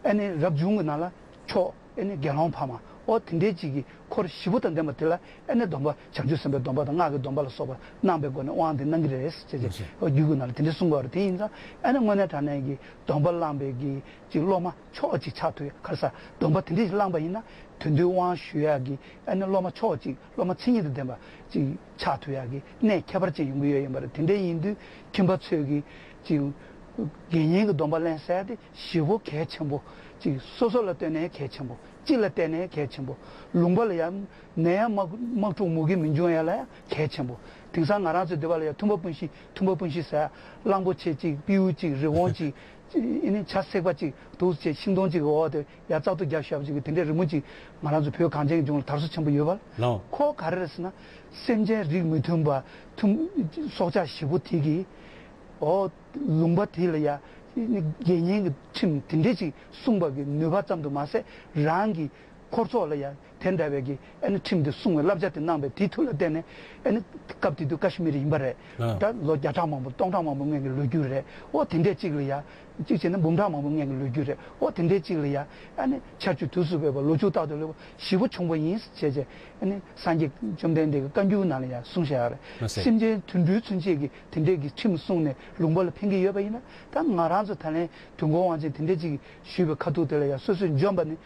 ཨ་ནི་རབ་བྱུང་གི་ནང་ལ་མཆོག་ཨ་ནི་དགེ་སློང་ཕ་མ། ཨོ་དེ་འདྲའི་ཅིག་གི་འཁོར་བཞི་པོ་དང་ལྡན་པ་དེ་ལ་ཨ་ནི་སྡོམ་པ་བྱང་ཆུབ་སེམས་དཔའི་སྡོམ་པ་དང་སྔགས་ཀྱི་སྡོམ་པ་ལ་སོགས་པ་གནང་བའི་སྒོ་ནས་དབང་དེ་གནང་གི་རེད་ཅེས་ཅེས་ཨོ་རྒྱུད་ཀྱི་ནང་ལ་དེ་འདྲ་གསུངས་པ་རེད། དེ་ཡིན་ཙང་ཨ་ནི་དངོས་གནས་དྲང་གནས་ཀྱི་སྡོམ་པ་བླངས་པའི་གི་ཅིག་སློབ་མ་མཆོག་ཅིག་ཆགས་ཐུབ་ཡ། ག་རེ་ཟེར་སྡོམ་པ་དེ་འདྲ་ཞིག་བླངས་པ་ཡིན་ན་དོན་དུ་དབང་ཞུ་ཡ་གི་ཨ་ནི་སློབ་མ་མཆོག་ཅིག་སློབ་མ་མཚན་ཉིད་དང་ལྡན་པ་ཅིག་ཆགས་ཐུབ་ཡག་གི་གནད་ཁྱད་པར་ཅན་ཡོང་གི་ཡོད་ཡིན་པ་རེད། དེ་འདྲ་ཡིན་དུས་ཁྱིམ་པ་ཚོས་ཀྱི་ཅིག་ དགེ་བསྙེན་གྱི་སྡོམ་པ་ལེན་ཟེར་དེ་ཞེ་པོ་གལ་ཆེན་པོ། གཅིག་སོ་སོ་ལ་ལྟོས་ནས་གལ་ཆེན་པོ། སྤྱི་ལ་ལྟོས་ནས་གལ་ཆེན་པོ། ལུང་པ་ལ་ཡང་ནད་ཡམས་དམག་དམག་འཁྲུག་མུ་གེ་མི་འབྱུང་ཡ་ལ་ཡང་གལ་ཆེན་པོ། དེང་སང་ང་རང་ཚོའི་འདོད་པ་ལ་ཡང་ཐུམ་པ་སྤུན་བཞི། ཐུམ་པ་སྤུན་བཞི་ཟེར། གླང་པོ་ཆེ་གཅིག་སྤྲེའུ་གཅིག་རི་བོང་གཅིག་ཨེ་ནི་བྱ་སྲེག་པ་གཅིག་དུག་ཅེས་ཤིང་སྡོང་གཅིག་གི་འོག་ཏུ་ཡ་བཙག་འཐུ་རྒྱབ་བཞག་པ་གཅིག་གི་དེ་འདྲའི་རི་མོ་གཅིག་ང་རང་ཚོ་བོད་གངས་ཅན་གྱི་ལྗོངས་ལ་དར་སོ་ཆེན་པོ་ཡོད་པ། ལགས། ཁོ་ག་རེ་རེད་ཟེར་ན། སེམས་ཅན་རིགས་མི་མཐུན་པ་ཐུམ་སྲོག་ཆགས་ཞེ་པོ་དེ་གིས། ཨོ། ལུང་པ་དེ་ལ་ཡ། དགེ་བསྙེན་གྱི་ཁྲིམས་དེ་འདྲས་ཅིག་སྲུང་བ་གི་ནུས་པ་ཙམ་དུ་མ་ཟད་རང་གི་འཁོར་ཚོགས་ལ་ཡ་དེ་འདྲ་བའི་གི་ཨ་ནི་ཁྲིམས་དེ་སྲུང་བའི་བསླབ་བྱ་དེ་གནང་བའི་དེའི་མཐུ་ལ་བརྟེན་ནས་ཨ་ནི་སྐབས་དེ་དུས་ཀ་ཤི་མིར་ཡིན་པ་རེད། ཨ། ད་ལོ་བརྒྱ་ཕྲག་མང་པོ་སྟོང་ཕྲག་མང་པོ་སྔོན་གྱི་ལོ་རྒྱུས་རེད། ཨོ་དེ་འདྲས་ཅིག་ལ་ཡ། གཅིག་བྱས་ན་འབུམ་ཕྲག་མང་པོ་སྔོན་གྱི་ལོ་རྒྱུས་རེད། ཨོ་དེ་འདྲས་ཅིག་ལ་ཡ། ཨ་ནི་ཆར་ཆུ་དུས་སུ་འབབ་པ། ལོ་ཕྱུགས་རྟག་ཏུ་ལེགས་པ་ཞེ་པོ་བྱུང་བ་ཡིན་ཟེར་བྱས་བྱས། ཨ་ནི་སངས་རྒྱས་བཅོམ་ལྡན་འདས་ཀྱི་བཀའ་འགྱུར་ནང་ལ་ཡང་གསུངས་བཞག་ཡོད་རེད། མ་ཟད། སེམས་ཅན་དུད་འགྲོའི་ཚུན་ཆད་ཀྱིས་དེ་འདྲས་ཀྱི་ཁྲིམས་བསྲུངས་ནས་ལུང་པ་ལ་ཕན་གྱི་ཡོད་པ་ཡིན་ན། ད་ང་རང་ཚོ་ད་ལན་དུས་འཁོར་དབང་ཆེན་དེ་འདྲས་ཅིག་ཞུས་པའི་ཁ་ཐུག་དེ་ལ་ཡང་སོ་སོས་འཇོན་པ་ནི་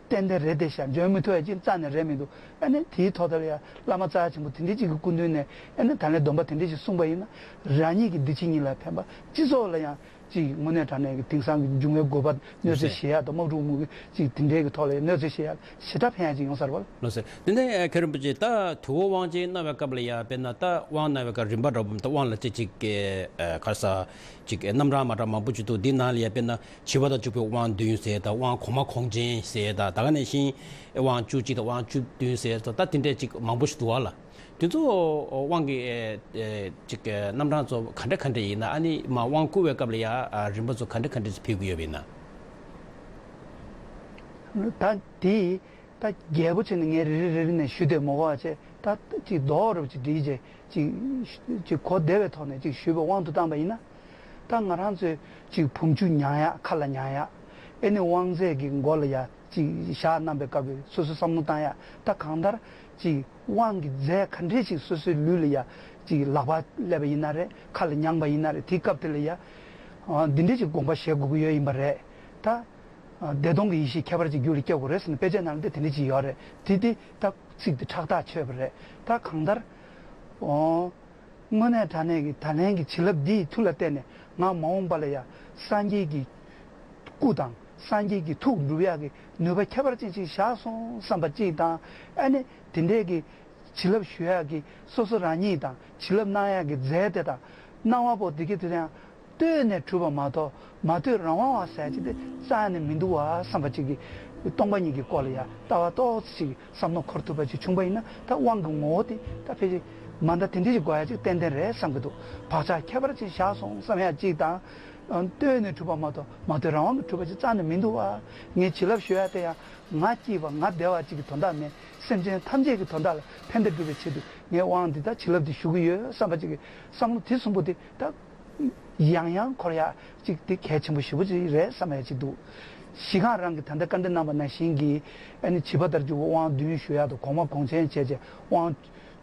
ཏན་ཏན་རེད་དེ་ཤག་འཇོན་མི་ཐུབ་ཡ་ཅིག་རྩ་ནས་རེད་མི་འདུག་ཨ་ནི་དེའི་ཐོག་དེ་ལ་ཡང་བླ་མ་རྩ་ཆེན་པོ་དེ་འདྲས་ཅིག་གི་སྐུ་མདུན་ནས་ཨ་ནི་ད་ལན་སྡོམ་པ་དེ་འདྲས་ཅིག་གསུངས་པ་ཡིན་ན། རང་ཉིད་ཀྱི་འདི་ཕྱི་གཉིས་ལ་ཕན་པ། སྤྱི་ཚོགས་ལ་ཡང་། ཅིག་དངོས་གནས་དྲང་གནས་ཀྱི་དེང་སང་གི་འབྱུང་བའི་དགོས་པ་གནོད་འཚེ་བྱེད་ཡག་དང་། དམག་འཁྲུག་མུ་གེ་ཅིག་དེ་འདྲའི་གི་ཐོག་ལ་ཡང་གནོད་འཚེ་བྱེད་ཡག་ཞེ་དྲག་ཕན་ཡག་ཅིག་ཡོང་ས་རེད་པ། ལགས་སོ། དེ་ནས་མཁན་རིན་པོ་ཆེ། ད་དུས་འཁོར་དབང་ཆེན་གནང་བའི་སྐབས་ལ་ཡ་དཔེར་ན་ད་དབང་གནང་བའི་སྐབས་རིམ་པ་འདྲ་པོ། ད་དབང་ལ་ཅིག་ཅིག་ཨེ་ག་རེ་ཟེར། ཅིག་ཨེ་རྣམ་གྲངས་མ་འདྲ་མང་པོ་ཅིག་འདུག་འདི་ནང་ལ་ཡ་དཔེར་ན་བྱིས་པ་དང་བཅུ་པའི་དབང་བདུན་ཟེར་དང་། དབང་གོང་མ་གོང་ཆེན་ཟེར་དང་། ད་ག་ནང་བཞིན་དབང་བཅུ་གཅིག་དང་དབང་བཅུ་བདུན་ཟེར་དང་། ད་དེ་འདྲའི་ཅིག་མང་པོ་ཞིག་འདུག་པ་ལགས། དེ་ཚོ་དབང་གི་ཨེ་ཨེ་ཅིག་ཨེ་རྣམ་གྲངས་ཚོ་ག་འདྲ་ག་འདྲ་ཡིན་ན། ཨ་ནི་མར་དབང་བསྐུར་བའི་སྐབས་ལ་ཡ་ཨ་རིམ་པ་ཚོ་ག་འདྲ་ག་འདྲ་ཅིག་ཕེབས་ཀྱི་ཡོད་པ་ཡིན་ན། ད་དེ་ད་རྒྱས་པོ་བྱས་ནས་ངས་རེ་རེ་རེ་རེ་ནས་ཞུ་འདོད་མ་གོ་བ་བྱས། ད་ཅིག་རྡོག་རོབ་ཅིག་བསྒྲིལ་བྱས་ཅིག་ཅིག་གོ་བདེ་བའི་ཐོག་ནས་ཅིག་ཞུས་པའི་དབང་དུ་བཏང་པ་ཡིན་ན། ད་ང་རང་ཚོས་ཅིག་བུམ་ཆུ་མྱང་ཡག་ཁ་ལ་མྱང་ཡག་ཨེ་ནི་དབང་རྫས་ཀྱི་མགོ་ལ་ཡ། ཅིག་ཞག་གནང་པའི་སྐབས་སུ་སོ་སོས་བསམ་བློ་བཏང་ཡག་ད་གང་ལྟར་ཅིག་དབང་གི་རྫས་ག་འདྲས་ཅིག་སོ་སོའི་ལུས་ལ་ཡ། ཅིག་ལག་པ་སླེབས་པ་ཡིན་ན་རེད། ཁ་ལ་མྱངས་པ་ཡིན་ན་རེད། དེའི་སྐབས་དེ་ལ་ཡ། ཨ་འདི་འདྲས་ཅིག་དགོངས་པ་བཞེས་དགོས་ཀྱི་ཡོད་ཡིན་པ་རེད། ད་ཨ་བདེ་སྟོང་གི་ཡེ་ཤེས་ཁྱད་པར་ཅན་རྒྱུད་ལ་སྐྱེ་དགོས་རེད་ཟེར་ནས་དཔེ་ཆའི་ནང་ལ་འདི་དེ་འདྲས་ཅིག་ཡོད་རེད། དེ་དེ་ད་ཚིག་དེ་ཁྲག་ཐག་ཆོད་པ་རེད། ད་གང་ལྟར། ཨོ། དངོས་གནས་དྲང་གནས་ཀྱི་ད་ལན་གྱི་བྱིན་རླབས་འདིའི་མཐུ་ལ་བརྟེན་ནས་ང་མ་འོངས་པ་ལ་ཡང་སངས་རྒྱས་ཀྱི་སྐུ་དང་སངས་རྒྱས་ཀྱི་ཐུགས་སྒྲུབ་ཡག་གི་ནུས་པ་ཁྱད་པར་ཅན་ཅིག་བཞག་སོང་བསམ་པ་ཅིག་དང་། ཨ་ནི་དེ་འདྲའི་གི་བྱིན་རླབས་ཞུ་ཡག་གི་སོ་སོ་རང་ཉིད་དང་། བྱིན་རླབས་གནང་ཡག་གི་རྫས་དེ་དང་གནང་བ་པོ་དེ་གི་དེ་ཡང་ལྟོས་ནས་གྲུབ་པ་མ་གཏོགས་མ་ལྟོས་རང་དབང་བ་ཟེར་ཅིག་དེ་རྩ་ནས་མི་འདུག་བ་བསམ་པ་ཅིག་གི། སྟོང་པ་ཉིད་ཀྱི་སྐོར་ལ་ཡང་ལྟ་བ་ཏོག་ཙམ་ཅིག་བསམ་བློ་འཁོར་ཐུབ་པ་ཅིག་བྱུང་པ་ཡིན་ན། ད་དབང་གི་ངོ་བོ་དེ་ད་ཕལ་ཆེར་མ་འདྲ་དེ་འདྲ་ཞིག་དགོས་ཡ་ཅིག་ཏན་ཏན་རེད་བསམ་གྱི་འདུག་བག་ཆགས་ཁྱད་པར་ཅན་བཞག་སོང་བསམ་ཡ་ཅིག་དང་། ལྟོས་ནས་གྲུབ་པ་མ་གཏོགས་མ་ལྟོས་རང་དབང་གིས་གྲུབ་པ་ཅིག་རྩ་ནས་མི་འདུག་བ། ངས་བྱིན་རླབས་ཞུ་ཡ་དེ་ཡང་ང་སྐྱིད་པ་ང་བདེ་བ་ཅིག་གི་དོན་དག་མེད། སེམས་ཅན་ཐམས་ཅད་ཀྱི་དོན་དག་ལ་ཕན་བདེ་སྒྲུབ་པའི་ཆེད་དུ་ངས་དབང་འདི་དང་བྱིན་རླབས་འདི་ཞུ་གི་ཡོད་བསམ་པ་ཅིག་གི་བསམ་བློ་དེ་གསུམ་པོ་དེ་ད། ཡང་ཡང་འཁོར་ཡག་ཅིག་དེ་གལ་ཆེན་པོ་ཞེ་པོ་ཅིག་རེད་བསམ་ཡག་ཅིག་འདུག་གཞི་གང་རང་གི་ད་ལྟ་བཀའ་འདྲི་གནང་བ་ནང་བཞིན་གྱི་ཨ་ནི་བྱིས་པ་ལྟར་གྱི་དབང་བདུན་ཞུ་ཡག་དང་། གོང་མ་གོང་ཆེན་བྱས་བྱས་དབང་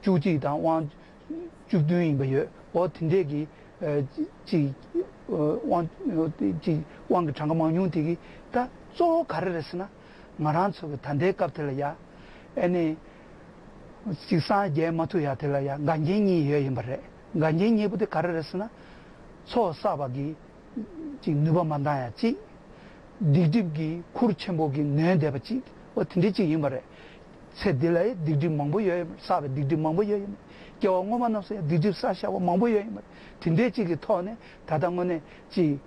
བཅུ་གཅིག་དང་དབང་བཅུ་བདུན་ཡིན་པ་ཡོད། འོ་དེ་འདྲས་ཀྱི་ཨ་ཅིག་དབང་ཅིག་དབང་གི་གྲངས་ཀ་མང་ཉུང་དེ་གི་ད་གཙོ་བོ་ག་རེ་རེད་ཟེར་ན། ང་རང་ཚོ་གི་ད་ལྟའི་སྐབས་དེ་ལ་ཡ་ཨ་ནི་ཅིག་སངས་རྒྱས་མ་ཐུབ་ཡ་དེ་ལ་ཡ་འགལ་རྐྱེན་གཉིས་ཡོད་ཡིན་པ་རེད། འགལ་རྐྱེན་གཉིས་པོ་དེ་ག་རེ་རེད་ཟེར་ན། ཚོགས་བསགས་པ་གི་ཅིག་ནུས་པ་མ་འདང་ཡ་གཅིག་སྡིག་སྒྲིབ་ཀྱི་ཁུར་ཆེན་པོ་གིས་ནོན་བསྡད་པ་གཅིག་འོ་དེ་འདྲའི་གཅིག་ཡིན་པ་རེད། ཚེ་འདི་ལ་ཡང་སྡིག་སྒྲིབ་མང་པོ་ཡོད་ཡིན་པ་རེད། བསགས་པའི་སྡིག་སྒྲིབ་མང་པོ་ཡོད་ཡིན་པ་རེད། སྐྱེ་བ་སྔོན་མ་རྣམས་སུ་ཡང་སྡིག་སྒྲིབ་བསགས་བཞག་པ་མང་པོ་ཡོད་ཡིན་པ་རེད། དེ་འདྲའི་གཅིག་གི་ཐོག་ནས་ད་ལྟ་དངོས་གནས་ཅིག་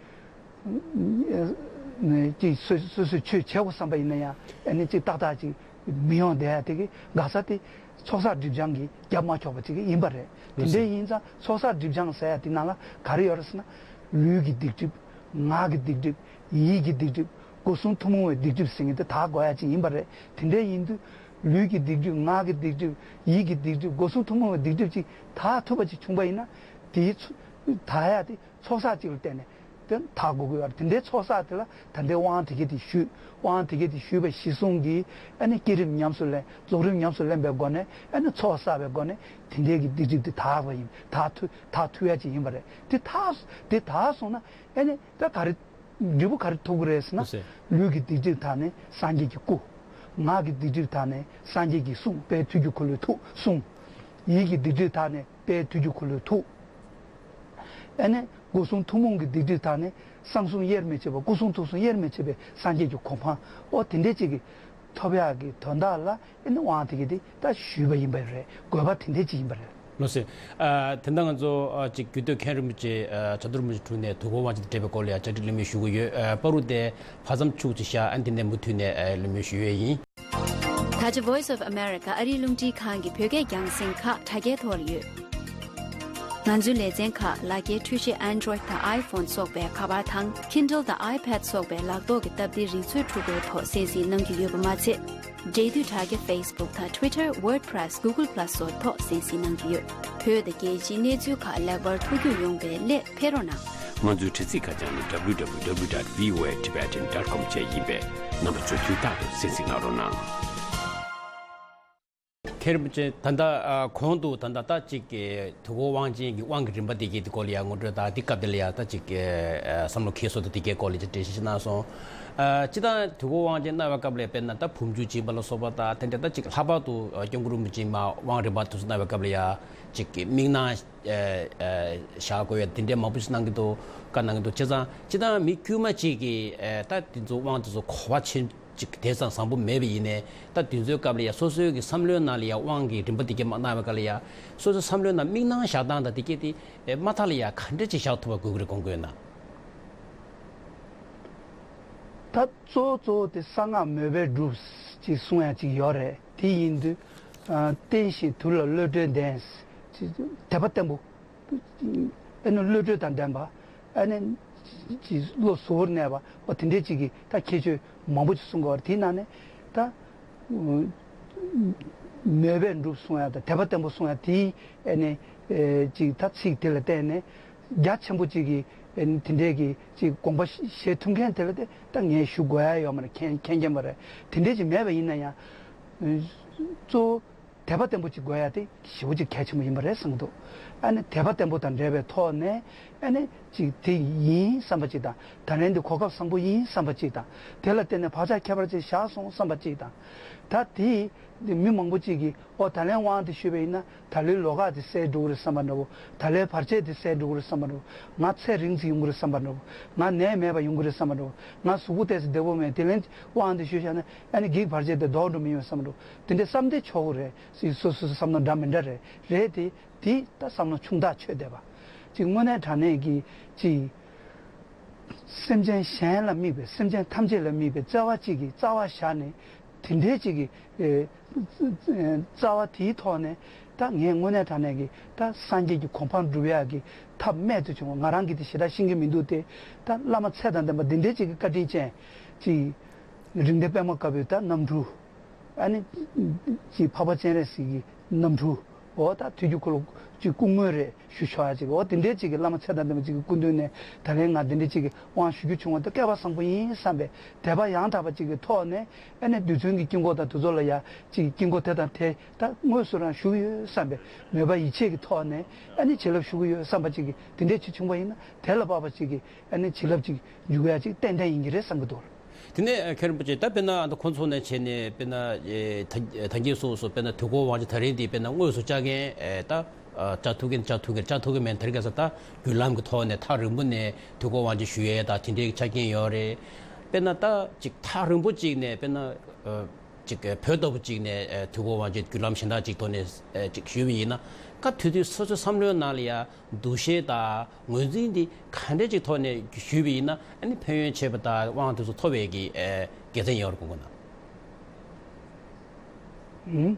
ཅིག་སོ་སོ་སོས་ཆོས་བྱེད་དགོས་བསམ་པ་ཡིན་ན་ཡང་ཨ་ནི་ཅིག་ཏག་ཏག་ཅིག་མི་ཡོང་བསྡད་ཡ་དེ་གི་འགག་རྩ་དེ་ཚོགས་བསགས་སྒྲིབ་སྦྱང་གིས་རྒྱབ་མ་ཆོག་པ་ཅིག་ཡིན་པ་རེད། དེ་འདྲ་ཡིན་ཙང་ཚོགས་བསགས་སྒྲིབ་སྦྱང་ཟེར་ཡ་དེ་ནང་ལ་ག་རེ་ཡོད་རེད་ཟེར་ན། ལུས་ཀྱི་སྡིག་སྒྲིབ། ངག་གི་སྡིག་སྒྲིབ། ཡིད་ཀྱི་སྡིག་སྒྲིབ། སྒོ་གསུམ་ཐུན་མོང་བའི་སྡིག་སྒྲིབ་ཟེར་མཁན་དེ་དག་དགོས་ཡ་ཅིག་ཡིན་པ་རེད། དེ་འདྲ་ཡིན་དུས་ལུས་ཀྱི་སྡིག་སྒྲིབ། ངག་གི་སྡིག་སྒྲིབ། ཡིད་ཀྱི་སྡིག་སྒྲིབ། སྒོ་གསུམ་ཐུན་མོང་བའི་སྡིག་སྒྲིབ་ཅིག་དག་ཐུབ་པ་ཅིག་བྱུང་པ་ཡིན་ན། དེའི་ཚོ་དག་ཡ་དེ་ཚོགས་བསགས་ཅིག་ལ་བརྟེན་ནས་དེ་དག་དགོས་ཀྱི་ཡོད་རེད། དེ་འདྲའི་ཚོགས་བསགས་དེ་ལ་ད་ལྟའི་དབང་དེ་གས་དེ་ཞུས། དབང་དེ་གས་དེ་ཞུས་པ་གཞི་བཟུང་གིས་ཨ་ནི་བསྐྱེད་རིམ་ཉམས་སུ་ལེན། རྫོགས་རིམ་ཉམས་སུ་ལེན་པའི་སྒོ་ནས་ཨ་ནི་ཚོགས་བསགས་པའི་སྒོ་ནས་དེ་འདྲའི་གི་སྡིག་སྒྲིབ་དེ་དག་པ་ཡིན། དག་ཐུབ་དག་ཐུབ་ཡ་ཅིག་ཡིན་པ་རེད། དེ་དག་དེ་དག་སོང་ན་ཨ་ནི་ད་ག་རེ་འབྲས་བུ་ག་རེ་ཐོབ་ཀྱི་རེད་ཟེར་ན། ལུས་ཀྱི་སྡིག་སྒྲིབ་དག་ནས་སངས་རྒྱས་ཀྱི་སྐུ། ངག་གི་སྡིག་སྒྲིབ་དག་ནས་སངས་རྒྱས་ཀྱི་གསུང་དཔལ་དུས་ཀྱི་འཁོར་ལོའི་ཐུགས་གསུང་། ཡིད་ཀྱི་སྡིག་སྒྲིབ་དག་ནས་དཔལ་དུས་ཀྱི་འཁོར་ལོའི་ཐུགས། ཨ་ནི་སྒོ་གསུམ་ཐུན་མོང་གི་སྡིག་སྒྲིབ་དག་ནི། གསང་གསུམ་དབྱེར་མི་ཕྱེད་པ། སྐུ་གསུང་ཐུགས་གསུམ་དབྱེར་མི་ཕྱེད་པའི་སངས་རྒྱས་ཀྱི་གོ་འཕང་། ཨོ་དེ་འདྲས་ཅིག་གི་ཐོབ་ཡག་གི་དོན་དག་ལ་ཨ་ནི་དབང་དེ་གི་དེ་ད་ཞུས་པ་ཡིན་པ་རེད། དགོས་པ་དེ་འདྲས་ཅིག་ཡིན་པ་རེད། ལགས་སོ། ཨ། དེ་འདྲ་ང་ཚོ་ཨ་ཅིག་རྒྱུད་སྟོད་མཁན་རིན་པོ་ཆེ་ཨ་བྱ་རྡོར་རིན་པོ་ཆེའི་དྲུང་ནས་དུས་འཁོར་དབང་ཆེན་དང་འབྲེལ་བའི་སྐོར་ལ་ཡང་བཅར་འདྲི་ལན་མེ་ཞུ་གི་ཡོད། ཨ་བར་དུ་དེ་བར་མཚམས་འཁྱུག་ཅིག་བཞག་ཨ་ནི་དེ་ནས་མུ་མཐུད་ནས་ཨ་ལན་མེ་ཞུ་ཡས་ཡིན། ད་ཆ་Voice of America ཨ་རིའི་རླུང་འཕྲིན་ཁང་གི་བོད་སྐད་རྒྱང་སྲིང་ཁག་དྲ་རྒྱའི་ཐོག་ལ་ཡོད། ང་ཚོའི་ལེ་ཚན་ཁག་ལག་འཁྱེར་འཕྲུལ་ཆས་Android དང་iPhone སོགས་པའི་ཁ་པར་དང་Kindle དང་iPad སོགས་པའི་ལག་ཐོག་གི་སྟབས་བདེའི་རིག་མཛོད་འཕྲུལ་འཁོར་ཐོག་གསན་གཟིགས་གནང་རྒྱུ་ཡོད་པ་མ་ཚད། འབྲེལ་མཐུད་དྲ་རྒྱ་Facebook དང་Twitter WordPress Google Plus སོགས་ཐོག་གསན་གཟིགས་གནང་གི་ཡོད། བོད་དང་རྒྱལ་སྤྱིའི་གནས་ཚུལ་ཁག་ལེགས་པར་ཐུགས་རྒྱུས་ཡོང་བའི་སླད་ཕེབས་རོགས་གནང་། ང་ཚོའི་དྲ་ཚིགས་ཁ་བྱང་ནི་W W W dot V O A Tibetan dot com བཅས་ཡིན་པས་རྣམ་པ་ཚོས་དུས་རྟག་ཏུ་གསན་གཟིགས་གནང་རོགས་གནང་། མཁན་རིན་པོ་ཆེ་ད་ལྟ་ཨ་གོང་དུ་ད་ལྟ་ད་ཅིག་གི་དུས་འཁོར་དབང་ཆེན་གྱི་དབང་གི་རིམ་པ་དེ་གའི་དེ་སྐོར་ལ་ཡང་ངོ་སྤྲོད་དང་དེ་སྐབས་དེ་ལ་ཡང་ད་ཅིག་གི་ཨ་བསམ་བློ་འཁྱེར་སོ་དང་དེ་གའི་སྐོར་ལ་ཅིག་འགྲེལ་བཤད་ཅིག་གནང་སོང་། ཨ་སྤྱིར་བཏང་དུས་འཁོར་དབང་ཆེན་གནང་བའི་སྐབས་ལ་དཔེར་ན་ད་བུམ་ཆུ་སྦྱིན་པ་ལ་སོགས་པ་དང་དེ་འདྲ་ད་ཅིག་ལྷག་པར་དུ་ཨ་སྐྱབས་མགོན་རིན་པོ་ཆེ་མར་དབང་རིམ་པ་དེ་ཚོ་གནང་བའི་སྐབས་ལ་ཡང་ཅིག་གི་དམིགས་སྣང་ཨ་ཨ་བཞག་དགོས་ཡ་དེ་འདྲའི་མང་པོ་ཞིག་གནང་གི་འདུག་བཀའ་གནང་གི་འདུག་བྱས་ཙང་སྤྱིར་བཏང་མི་དཀྱུས་མ་ཅིག་གིས་ཨ་ད་དེ་ཚོ་དབང་དེ་ཚོ་གོ་བ་ཆེན་ཅིག་དེ་ཙམ་བཟང་པོ་མེད་པ་ཡིན་ནའི་ད་དུས་ཚོད་སྐབས་ལ་ཡ་སོ་སོའི་གི་བསམ་བློའི་ནང་ལ་ཡ་དབང་གི་རིམ་པ་དེ་གས་མ་གནང་བའི་སྐབས་ལ་ཡ་སོ་སོའི་བསམ་བློའི་ནང་དམིགས་སྣང་བཞག་སྟངས་དང་དེ་གས་དེ་ཨེ་མ་མཐའ་ལ་ཡ་ག་འདྲ་ཅིག་བཞག་ཐུབ་པ་དགོས་ཀྱི་རེད་དགོངས་དགོས་ན། ད་གཙོ་བོ་གཙོ་བོ་དེ་གསང་སྔགས་མོས་པས་འགྲུབ་ཅིག་གསུང་ཡ་ཅིག་ཡོད་རེད། དེ་ཡིན་དུས་ཨ་བརྟན་ཞིང་དུལ་ལ་བློ་གྲོས་ལྡན་ཅིག་དད་པ་བརྟན་པོ། ཨ་ནི་བློ་གྲོས་དང་ལྡན་པ། ཨ་ནི་ཅིག་བློ་གཟུ་བོར་གནས་པ། འོ་དེ་འདྲའི་ཅིག་གི་ད་ཁྱད་ཆོས་མང་པོ་ཅིག་གསུང་གི་ཡོད་རེད། དེའི་ནང་ནས་ད་མོས་པས་འགྲུབ་གསུང་ཡ་དང་དད་པ་བརྟན་པོ་གསུང་ཡ་དེའི་ཨ་ནི་ཨེ་ཅིག་ད་ཚིག་དེ་ལ་བརྟེན་ནས་རྒྱ་ཆེན་པོ་ཅིག་གི་ཨ་ནི་དེ་འདྲའི་གི་ཅིག་དགོངས་པ་བཞེས་ཐུབ་མཁན་དེ་ལ་དེ་ད་ངས་ཞུ་དགོས་ཡ་ཡོད་མ་རེད། མཁྱེན་མཁྱེན་མཁྱེན་པ་རེད། དེ་འདྲའི་ཅིག་མེད་པ་ཡིན་ན་ཡང་གཙོ་བོ། དད་པ་བརྟན་པོ་ཅིག་དགོས་ཡ་དེ་ཞེ་པོ་ཅིག་གལ་ཆེན་པོ་ཡིན་པ་རེད་བསམ་གྱི་འདུག་ཨ་ནི་དད་པ་བརྟན་པོ་དང་འབྲེལ་བའི་ཐོག་ནས་ཨ་ནི་ཅིག་དེ་ཡིན་བསམ་པ་ཅིག་དང་། ད་ལན་འདི་གོ་སྐབས་བཟང་པོ་ཡིན་བསམ་པ་ཅིག་དང་། དེ་ལ་བརྟེན་ནས་བག་ཆགས་ཁྱད་པར་ཅིག་བཞག་སོང་བསམ་པ་ཅིག་དང་། ད་དེ་མི་མང་པོ་ཅིག་གིས་ཨོ་ད་ལན་དབང་དེ་ཞུས་པ་ཡིན་ན་ད་ལོའི་ལོ་ཁ་དེ་གསལ་འགྲོ་གི་རེད་བསམ་པ་འདྲ་བོ། ད་ལོའི་བར་ཆད་དེ་གསལ་འགྲོ་གི་རེད་བསམ་པ་འདྲ་བོ། ང་ཚེ་རིང་ཙམ་ཡོང་གི་རེད་བསམ་པ་འདྲ་བོ། ང་ནད་མེད་པ་ཡོང་གི་རེད་བསམ་པ་འདྲ་བོ། ང་གཟུགས་པོ་ཏོག་ཙམ་བདེ་པོ་མེད། དེ་ལན་དབང་དེ་ཞུས་བཞག་ན་ཨ་ནི་བགེགས་བར་ཆད་དེ་ལྡོག་འགྲོ་མི་ཡོང་བསམ་པ་འདྲ་བོ། དེ་འདྲ་བསམ་སྟེ་ཆོག་གི་རེད། སོ་སོ་སོ་བསམ་བློ་འདྲ་མི་འདྲ་རེད། རེད་དེ། དེ་ད་བསམ་བློ་ཆུང་དག་ཆོད་བསྡད་པ། ཅིག་དངོས་གནས་དྲང་གནས་ཀྱི་ཅིག་སེམས་ཅན་གཞན་ལ་དམིགས་པའི། སེམས་ཅན་ཐམས་ཅད་ལ་དམིགས་པའི་བརྩེ་བ་ཅིག་གི་རྩ་བ་བཞག་ནས་དེ་འདྲའི་ཅིག་གི་ཨེ་རྩ་བ་དེའི་ཐོག་ནས་ད་ངས་དངོས་གནས་དྲང་གནས་ཀྱི་ད་སངས་རྒྱས་ཀྱི་གོ་འཕང་སྒྲུབ་ཡག་གི་ཐབས་རྨད་དུ་བྱུང་བ། ང་རང་གིས་དེ་ཞེ་དྲག་ཤེས་ཀྱི་མི་འདུག་སྟེ། ད་བླ་མ་ཚད་དང་ལྡན་པ་འདི་འདྲའི་ཅིག་གི་བཀའ་དྲིན་ཅན་ཅིག་རིགས་ལྡན་པད་མ་དཀར་པོའི་ད་རྣམ་འཕྲུལ། ཨ་ནི་ཅིག་འཕགས་པ་སྤྱན་རས་གཟིགས་ཀྱི་རྣམ་འཕྲུལ། འོ་ད་ཐུགས་རྒྱུད་འཁོར་ལོ་ཅིག་སྐུ་དངོས་རེད་ཞུ་ཆོག་ཡ་ཅིག་འོ་དེ་འདྲའི་ཅིག་གི་བླ་མ་ཚད་དང་ལྡན་པ་ཅིག་གི་སྐུ་མདུན་ནས་ད་ལན་ང་དེ་འདྲའི་ཅིག་གི་དབང་ཞུ་རྒྱུ་བྱུང་བ་དེ་སྐལ་བ་བཟང་པོ་ཡིན་བསམ་པའི་དད་པ་ཡང་དག་པ་ཅིག་གི་ཐོག་ནས། ཨ་ནི་རྡུལ་ཚོན་གྱི་དཀྱིལ་འཁོར་དང་དེ་ཚོ་ལ་ཡ་ཅིག་དཀྱིལ་འཁོར་དེ་དང་དེ་ད་དངོས་སུ་རང་ཞུ་གི་ཡོད་བསམ་པའི་མོས་པ་ཡིད་ཆེས་ཀྱི་ཐོག་ནས། ཨ་ནི་བྱིན་རླབས་ཞུ་གི་ཡོད་བསམ་པ་ཅིག་གི་དེ་འདྲའི་ཅིག་བྱུང་བ་ཡིན་ན་དེ་ལ་དཔག་པ་ཅིག་གི་ཨ་ནི་བྱིན་རླབས་ཅིག་འཇུག་ཡ་ཅིག་ཏན་ཏན་ཡིན་གྱི་རེད་བསམ་གྱི་འདུག་དེ་ནས་མཁན་རིན་པོ་ཆེ་ད་དཔེར་ན་ཨ་ད་ཁོང་ཚོ་ནས་བྱས་ནས་དཔེར་ན་ཨེ་ད་ད་གིན་སོ་སོ་དཔེར་ན་དུས་འཁོར་དབང་ཆེན་ད་རིང་འདི་དཔེར་ན་དངོས་སུ་བཅའ་མཁན་ཨེ་ད་ཨ་བཅའ་ཐུབ་མཁན་བཅའ་ཐུབ་མཁན་བཅའ་ཐུབ་མཁན་མེད་ད་རིང་ཁ་སང་ད་བརྒྱུད་ལམ་གྱི་ཐོག་ནས་ཐག་རིང་པོ་ནས་དུས་འཁོར་དབང་ཆེན་ཞུ་ཡས་ད་དེ་འདྲའི་ཆ་རྐྱེན་ཡོད་རེད། དཔེར་ན་ད་ཅིག་ཐག་རིང་པོ་ཅིག་ནས་དཔེར་ན་ཨ་ཅིག་བོད་ལྟ་བུ་ཅིག་ནས་ཨེ་དུས་འཁོར་དབང་ཆེན་བརྒྱུད་ལམ་གཞན་དག་ཅིག་ཐོག་ནས་ཨེ་ཅིག་ཞུས་པ་ཡིན་ན་སྐབས་དེ་དུས་སོ་སོའི་བསམ་བློའི་ནང་ལ་ཡ། འདུ་ཤེས་དང་ངོས་འཛིན་འདི་ག་འདྲས་ཅིག་ཐོག་ནས་ཞུས་པ་ཡིན་ན་ཨ་ནི་ཕན་ཡོན་ཆེ་བ་དང་དབང་དེ་ཚོ་ཐོབ་པའི་གི་ཨེ་དགེ་མཚན་ཡོད་རེད་དགོངས་ཀྱི་ན། ཨུམ།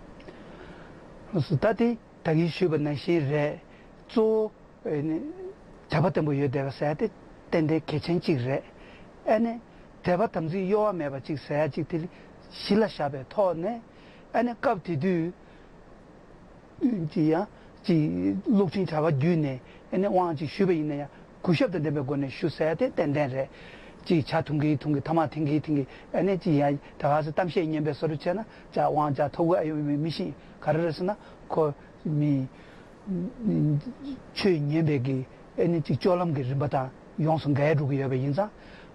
ལགས་སོ། ད་དེ་ད་གིན་ཞུས་པ་ནང་བཞིན་རེད། གཙོ་བོ་ཨ་ནི་དད་པ་བརྟན་པོ་ཡོད་བསྡད་པ་ཟེར་ཡ་དེ་ཏན་ཏན་གལ་ཆེན་གཅིག་རེད། ཨ་ནི་དད་པ་དམ་ཚིག་གཡོ་བ་མེད་པ་གཅིག་ཟེར་ཡ་གཅིག་དེ་གཞི་ལ་བཞག་པའི་ཐོག་ནས། ཨ་ནི་སྐབས་དེ་དུས། ཀྱི་ཡང་ཅིག་གློག་འཕྲིན་དྲ་བ་བརྒྱུད་ནས་ཨ་ནི་དབང་ཅིག་ཞུས་པ་ཡིན་ན་ཡང་གུས་ཞབས་དང་ལྡན་པའི་སྒོ་ནས་ཞུ་ཟེར་ཡ་དེ་ཏན་ཏན་རེད། ཅིག་ཇ་འཐུང་གི་འཐུང་གི་ཐ་མག་འཐེན་གི་འཐེན་གི་ཨ་ནི་ཅིག་ཡང་ད་ག་ཚོད་གཏམ་བཤད་སྙན་པའི་བཟོ་འདྲ་བྱས་ན་ཇ་དབང་ཇ་ཐོབ་གི་ཨ་ཡོད་མི་མི་ཤེས། ག་རེ་རེད་ཟེར་ན་ཁོ་མི་ཆོས་ཉན་པའི་གི་ཨ་ནི་ཅིག་སྤྱོད་ལམ་གྱི་རིམ་པ་དང་ཡོངས་སུ་འགལ་འགྲོ་གི་ཡོད་པ་ཡིན་ཙང་།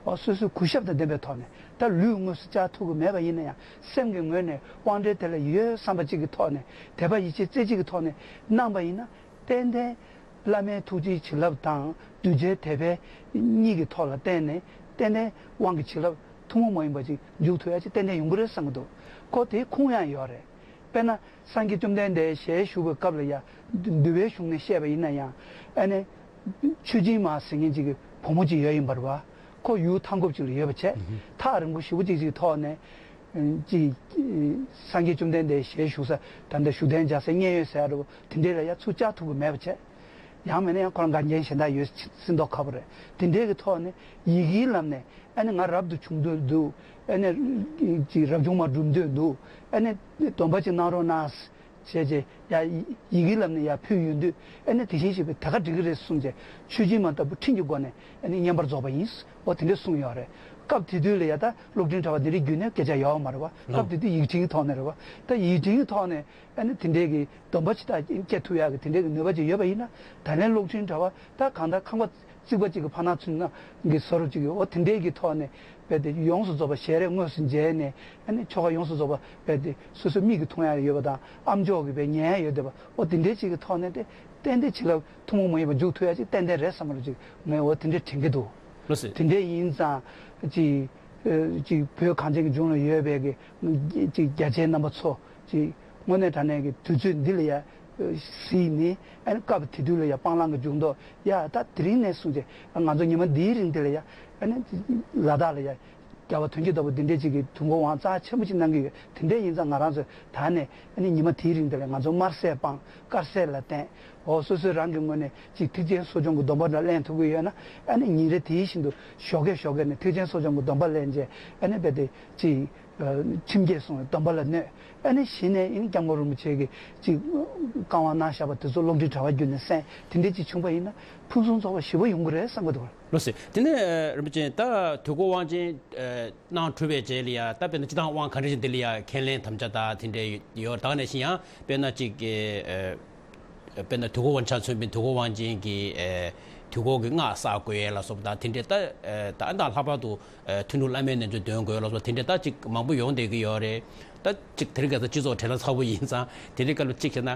འོ་སོ་སོའི་གུས་ཞབས་དང་ལྡན་པའི་ཐོག་ནས། ད་ལུས་དངོས་སུ་བཅར་ཐུབ་ཀྱི་མེད་པ་ཡིན་ན་ཡང་སེམས་ཀྱི་ངོས་ནས་དབང་འབྲེལ་དེ་ལ་ཡོད་བསམ་པ་གཅིག་གི་ཐོག་ནས་དད་པ་ཡིད་ཆེས་རྩེ་གཅིག་གི་ཐོག་ནས་གནང་པ་ཡིན་ན་ཏན་ཏན་ བླ་མའི་ཐུགས་རྗེའི་བྱིན་རླབས་དང་གདུལ་བྱའི་དད་པའི་གཉིས་ཀྱི་ཐོག་ལ་བརྟེན་ནས་ཏན་ཏན་དབང་གི་བྱིན་རླབས་ཐུན་མོང་མ་ཡིན་པ་ཅིག་འཇུག་ཐུབ་ཡ་ཅིག་ཏན་ཏན་ཡོང་གི་རེད་བསམ་གྱི་འདུག་ཁོ་དེའི་ཁུངས་ཡང་ཡོད་རེད། དཔེར་ན། སངས་རྒྱས་བཅོམ་ལྡན་འདས་ཞལ་བཞུགས་པའི་སྐབས་ལ་ཡང་འདུལ་བའི་གཞུང་ནས་བཤད་པ་ཡིན་ན་ཡང་ཨ་ནི། ཆོས་སྦྱིན་མ་ཟེར་མཁན་ཅིག་གི་བུ་མོ་ཅིག་ཡོད་ཡིན་པ་རེད་བ། ཁོ་ཡུལ་མཐའ་འཁོབ་ཅིག་ལ་ཡོད་པ་བྱས། ཐག་རིང་པོ་ཞེ་པོ་ཅིག་ཅིག་ཐོག་ནས། ཅིག་སངས་རྒྱས་བཅོམ་ལྡན་འདས་ཞལ་བཞུགས་ས་ད་ལྟ་བཞུགས་གདན་རྒྱག་སའི་མཉན་ཡོད་ཟེར་ཡ་འདྲ་བོ་དེ་འདྲས་ལ་ཡང་ཚུར་བཅར་ཐུབ་ཀྱི་མེད་པ་བྱས། ཡང་མིན་ན་ཡང་ཁོ་རང་འགལ་རྐྱེན་གཞན་དག་ཡོད་སྲིད་མདོག་ཁ་པོ་རེད། དེ་འདྲས་ཀྱི་ཐོག་ནས་ཡི་གེའི་ལམ་ནས་ཨ་ནི་ང་རབ་ཏུ་བྱུང་འདོད་འདུག་ཨ་ནི་ཅིག་རབ་བྱུང་མ་སྒྲུབ་འདོད་འདུག་ཨ་ནི་སྡོམ་པ་ཅིག་གནང་རོགས་གནང་། བྱས་རྗེས་ཡ་ཡི་གེའི་ལམ་ནས་ཡར་ཕུལ་ཡོང་དུས་ཨ་ནི་དེ་བཞིན་གཤེགས་པས་དེ་ག་འགྲིག་གི་རེད་གསུངས་རྗེས་ཆོས་སྦྱིན་མ་ལྟ་བུ་ཁྲིམས་ཀྱི་སྒོ་ནས་ཨ་ནི་བསྙེན་པར་རྫོགས་པ་ཡིན། འོ་དེ་འདྲས་གསུངས་ཡོད་རེད། སྐབས་དེ་དུས་ལ་ཡ་ད་སློབ་འབྲིང་གྲྭ་པ་འདི་འདྲའི་རྒྱུན་ནས་སྐད་ཆ་ཡོད་མ་རེད་བ། སྐབས་དེ་དུས་ཡིག་ཕྲེང་གི་ཐོག་ནས་རེད་བ། ད་ཡིག་ཕྲེང་གི་ཐོག་ནས་ཨ་ནི་དེ་འདྲས་ཀྱི་སྡོམ་པ་ཇི་ལྟར་སྐྱེ་ཐུབ་ཡག་གི་དེ་འདྲས་ཀྱི་ནུས་པ་ཅིག་ཡོད་པ་ཡིན་ན་ད་ལན་སློབ་འབྲིང་གྲྭ་པ་ད་གང་ལྟར་ཁང་པ་རྩིག་པ་གཅིག་གི་ཕར་ནང་ཚུར་ནང་གི་བཟོ་འདྲ་ཅིག་ཡོད། འོ་དེ་འདྲས་ཀྱི་ཐོག་ནས་རྦད་དེ་ཡོངས་སུ་རྫོགས་པ་ཞལ་རས་དངོས་སུ་མཇལ་ནས་ཨ་ནི་ཆོ་ག་ཡོངས་སུ་རྫོགས་པ་རྦད་དེ་སོ་སོའི་མིག་གིས་མཐོང་ཡག་ཡོད་པ་དང་ཨ་མཆོག་གིས་རྦད་ཉན་ཡག་ཡོད་བསྡད་པ། འོ་དེ་འདྲས་ཅིག་གི་ཐོག་ནས་དེ་ཏན་ཏན་བྱིན་རླབས་ཐུན་མོང་མ་ཡིན་པ་འཇུག་ཐུབ་ཡག་ཅིག་ཏན་ཏན་རེད་བསམ་པ་ཅིག་ངས་འོ་དེ་འདྲས་དྲན་གྱི་འདུག་ལགས་སོ། དེ་འདྲས་ཡིན་ཙང་ཅིག་ཅིག་བོད་གངས་ཅན་གྱི་ལྗོངས་ལ་ཡོད་པའི་གི་ཅིག་རྒྱ་ཆེའི་རྣམ་པ་ཚོ་ཅིག་དངོས་གནས་དྲང་གནས་ཀྱི་དུས་ཚོད་འདི་ལ་ཡ་གཟིགས་ནས་ཨ་ནི་སྐབས་དེ་དུས་ལ་ཡ་སྤང་བླང་གི་འཇུག་ལྡོག་ཡ་ད་དེ་རིང་ནས་བཟུང་སྟེ་ང་ཚོ་ཉི་མ་འདིའི་རིང་འདི་ལ་ཡ་ཨ་ནི་ལ་དྭགས་ལ་ཡ་རྒྱལ་བ་དོན་གྱི་བདག་པོ་འདི་འདྲས་ཅིག་གིས་དུས་འཁོར་དབང་རྩ་ཆེན་པོ་ཅིག་གནང་གི་ཡོད། དེ་འདྲས་ཡིན་ཙང་ང་རང་ཚོས་ད་ནས་ཨ་ནི་ཉི་མ་དེའི་རིང་འདི་ལ་ང་ཚོ་དམར་ཟས་སྤངས་དཀར་ཟས་ལ་བརྟེན། འོ་སོ་སོས་རང་གི་ངོས་ནས་ཅིག་ཐེག་ཆེན་གསོ་སྦྱོང་གི་སྡོམ་པ་འདྲ་ལེན་ཐུབ་ཀྱི་ཡོད་ན་ཨ་ནི་ཉིན་རེ་དེའི་བཞིན་དུ་ཞོགས་ཀས་ཞོགས་ཀས་ནས་ཐེག་ཆེན་གསོ་སྦྱོང་གི་སྡོམ་པ་ལེན་རྗེས་ཨ་ནི་རྦད་དེ་ཅིག་ཁྲིམས་བརྒྱད་སྲུང་བའི་སྡོམ་པ་ལ་གནོད། ཨ་ནི་གཞི་ནས་ཨ་ནི་སྐྱབས་མགོན་རིན་པོ་ཆེ་གིས་ཅིག་བཀའ་དབང་གནང་བཞག་པ་དེ་ཚོ་སློབ་འབྲིང་གྲྭ་པ་བརྒྱུད་ནས་གསན་དེ་འདྲས་ཅིག་བྱུང་པ་ཡིན་ན་ཕུན་སུམ་ཚོགས་པ་ཞེ་པོ་ཡོང་གི་རེད་བསམ་གྱི་འདུག་ལགས་སོ། དེ་ནས་རིན་པོ་ཆེ་ད་དུས་འཁོར་དབང་ཆེན་གནང་གྲུབ་པའི་རྗེས་ལ་ཡ་ད་དཔེར་ན་སྤྱི་བཏང་དབང་ག་འདྲ་ཞིག་འདི་ལ་ཡ་ཁས་ལེན་དམ་བཅའ་དང་དེ་འདྲའི་ཡོད། ད་ག་ནང་བཞིན་ཡང་དཔེར་ན་ཅིག་གི་དཔེར་ན་དུས་འཁོར་དབང་ཆ་མཚོན་པའི་དུས་འཁོར་དབང་ཆེན་གྱི་དུས་འཁོར་གྱི་སྔགས་བསགས་དགོས་ཡས་ལ་སོགས་པ་དང་དེ་འདྲའི་ད་ད་ད་ལྷག་པར་དུ་ཐུན་དྲུག་བླ་མའི་རྣལ་འབྱོར་འདོན་དགོས་ལ་སོགས་པ་དེ་འདྲའི་ད་ཅིག་མང་པོ་ཡོང་བསྡད་ཀྱི་ཡོད་རེད། ད་ཅིག་དེ་རིང་ཁ་སང་སྤྱི་ཚོགས་བྲེལ་བ་ཚ་པོ་ཡིན་ཙང་དེ་འདྲའི་སྐབས་ལ་ཅིག་བྱས་ན་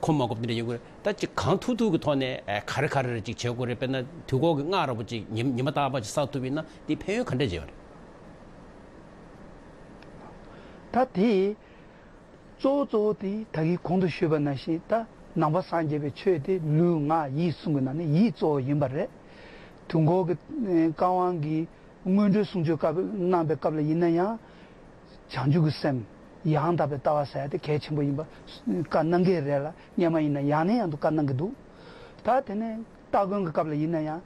གོམས་མ་གོམས་དེ་འདྲ་ཡོང་གི་རེད། ད་ཅིག་གང་ཐུབ་ཐུབ་ཀྱི་ཐོག་ནས་ག་རེ་ག་རེ་ཅིག་བྱེད་དགོས་རེད། དཔེར་ན་དུས་འཁོར་གྱི་སྔགས་འདྲ་པོ་ཅིག་ཉི་ཉི་མ་རྟག་པར་ཅིག་བསགས་ཐུབ་ཡིན་ན་དེ་ཕན་ཡོན་ག་འདྲ་ཅིག་ཡོད་རེད། ད་དེ། གཙོ་བོ་གཙོ་བོ་དེ་ད་གིན་གོང་དུ་ཞུས་པ་ནང་བཞིན་ད་ནང་པ་སངས་རྒྱས་པའི་ཆོས་དེ་ལུས་ངག་ཡིད་གསུམ་གྱི་ནང་ནས་ཡིད་གཙོ་བོ་ཡིན་པ་རེད། དུས་འཁོར་གྱི་བཀའ་དབང་གི་སྔོན་འགྲོའི་གསུང་ཆོས་སྐབས་གནང་བའི་སྐབས་ལ་ཡིན་ན་ཡང་། བྱང་ཆུབ་ཀྱི་སེམས་ཡང་དག་པའི་ལྟ་བ་ཟེར་ཡ་དེ་གལ་ཆེན་པོ་ཡིན་པ་བཀའ་གནང་གི་རེད་ལ་སྔོན་མ་ཡིན་ན་ཡང་ནས་ཡང་དུ་བཀའ་གནང་གི་འདུག་ད་དེ་ནས་སྟ་གོན་གྱི་སྐབས་ལ་ཡིན་ན་ཡང་།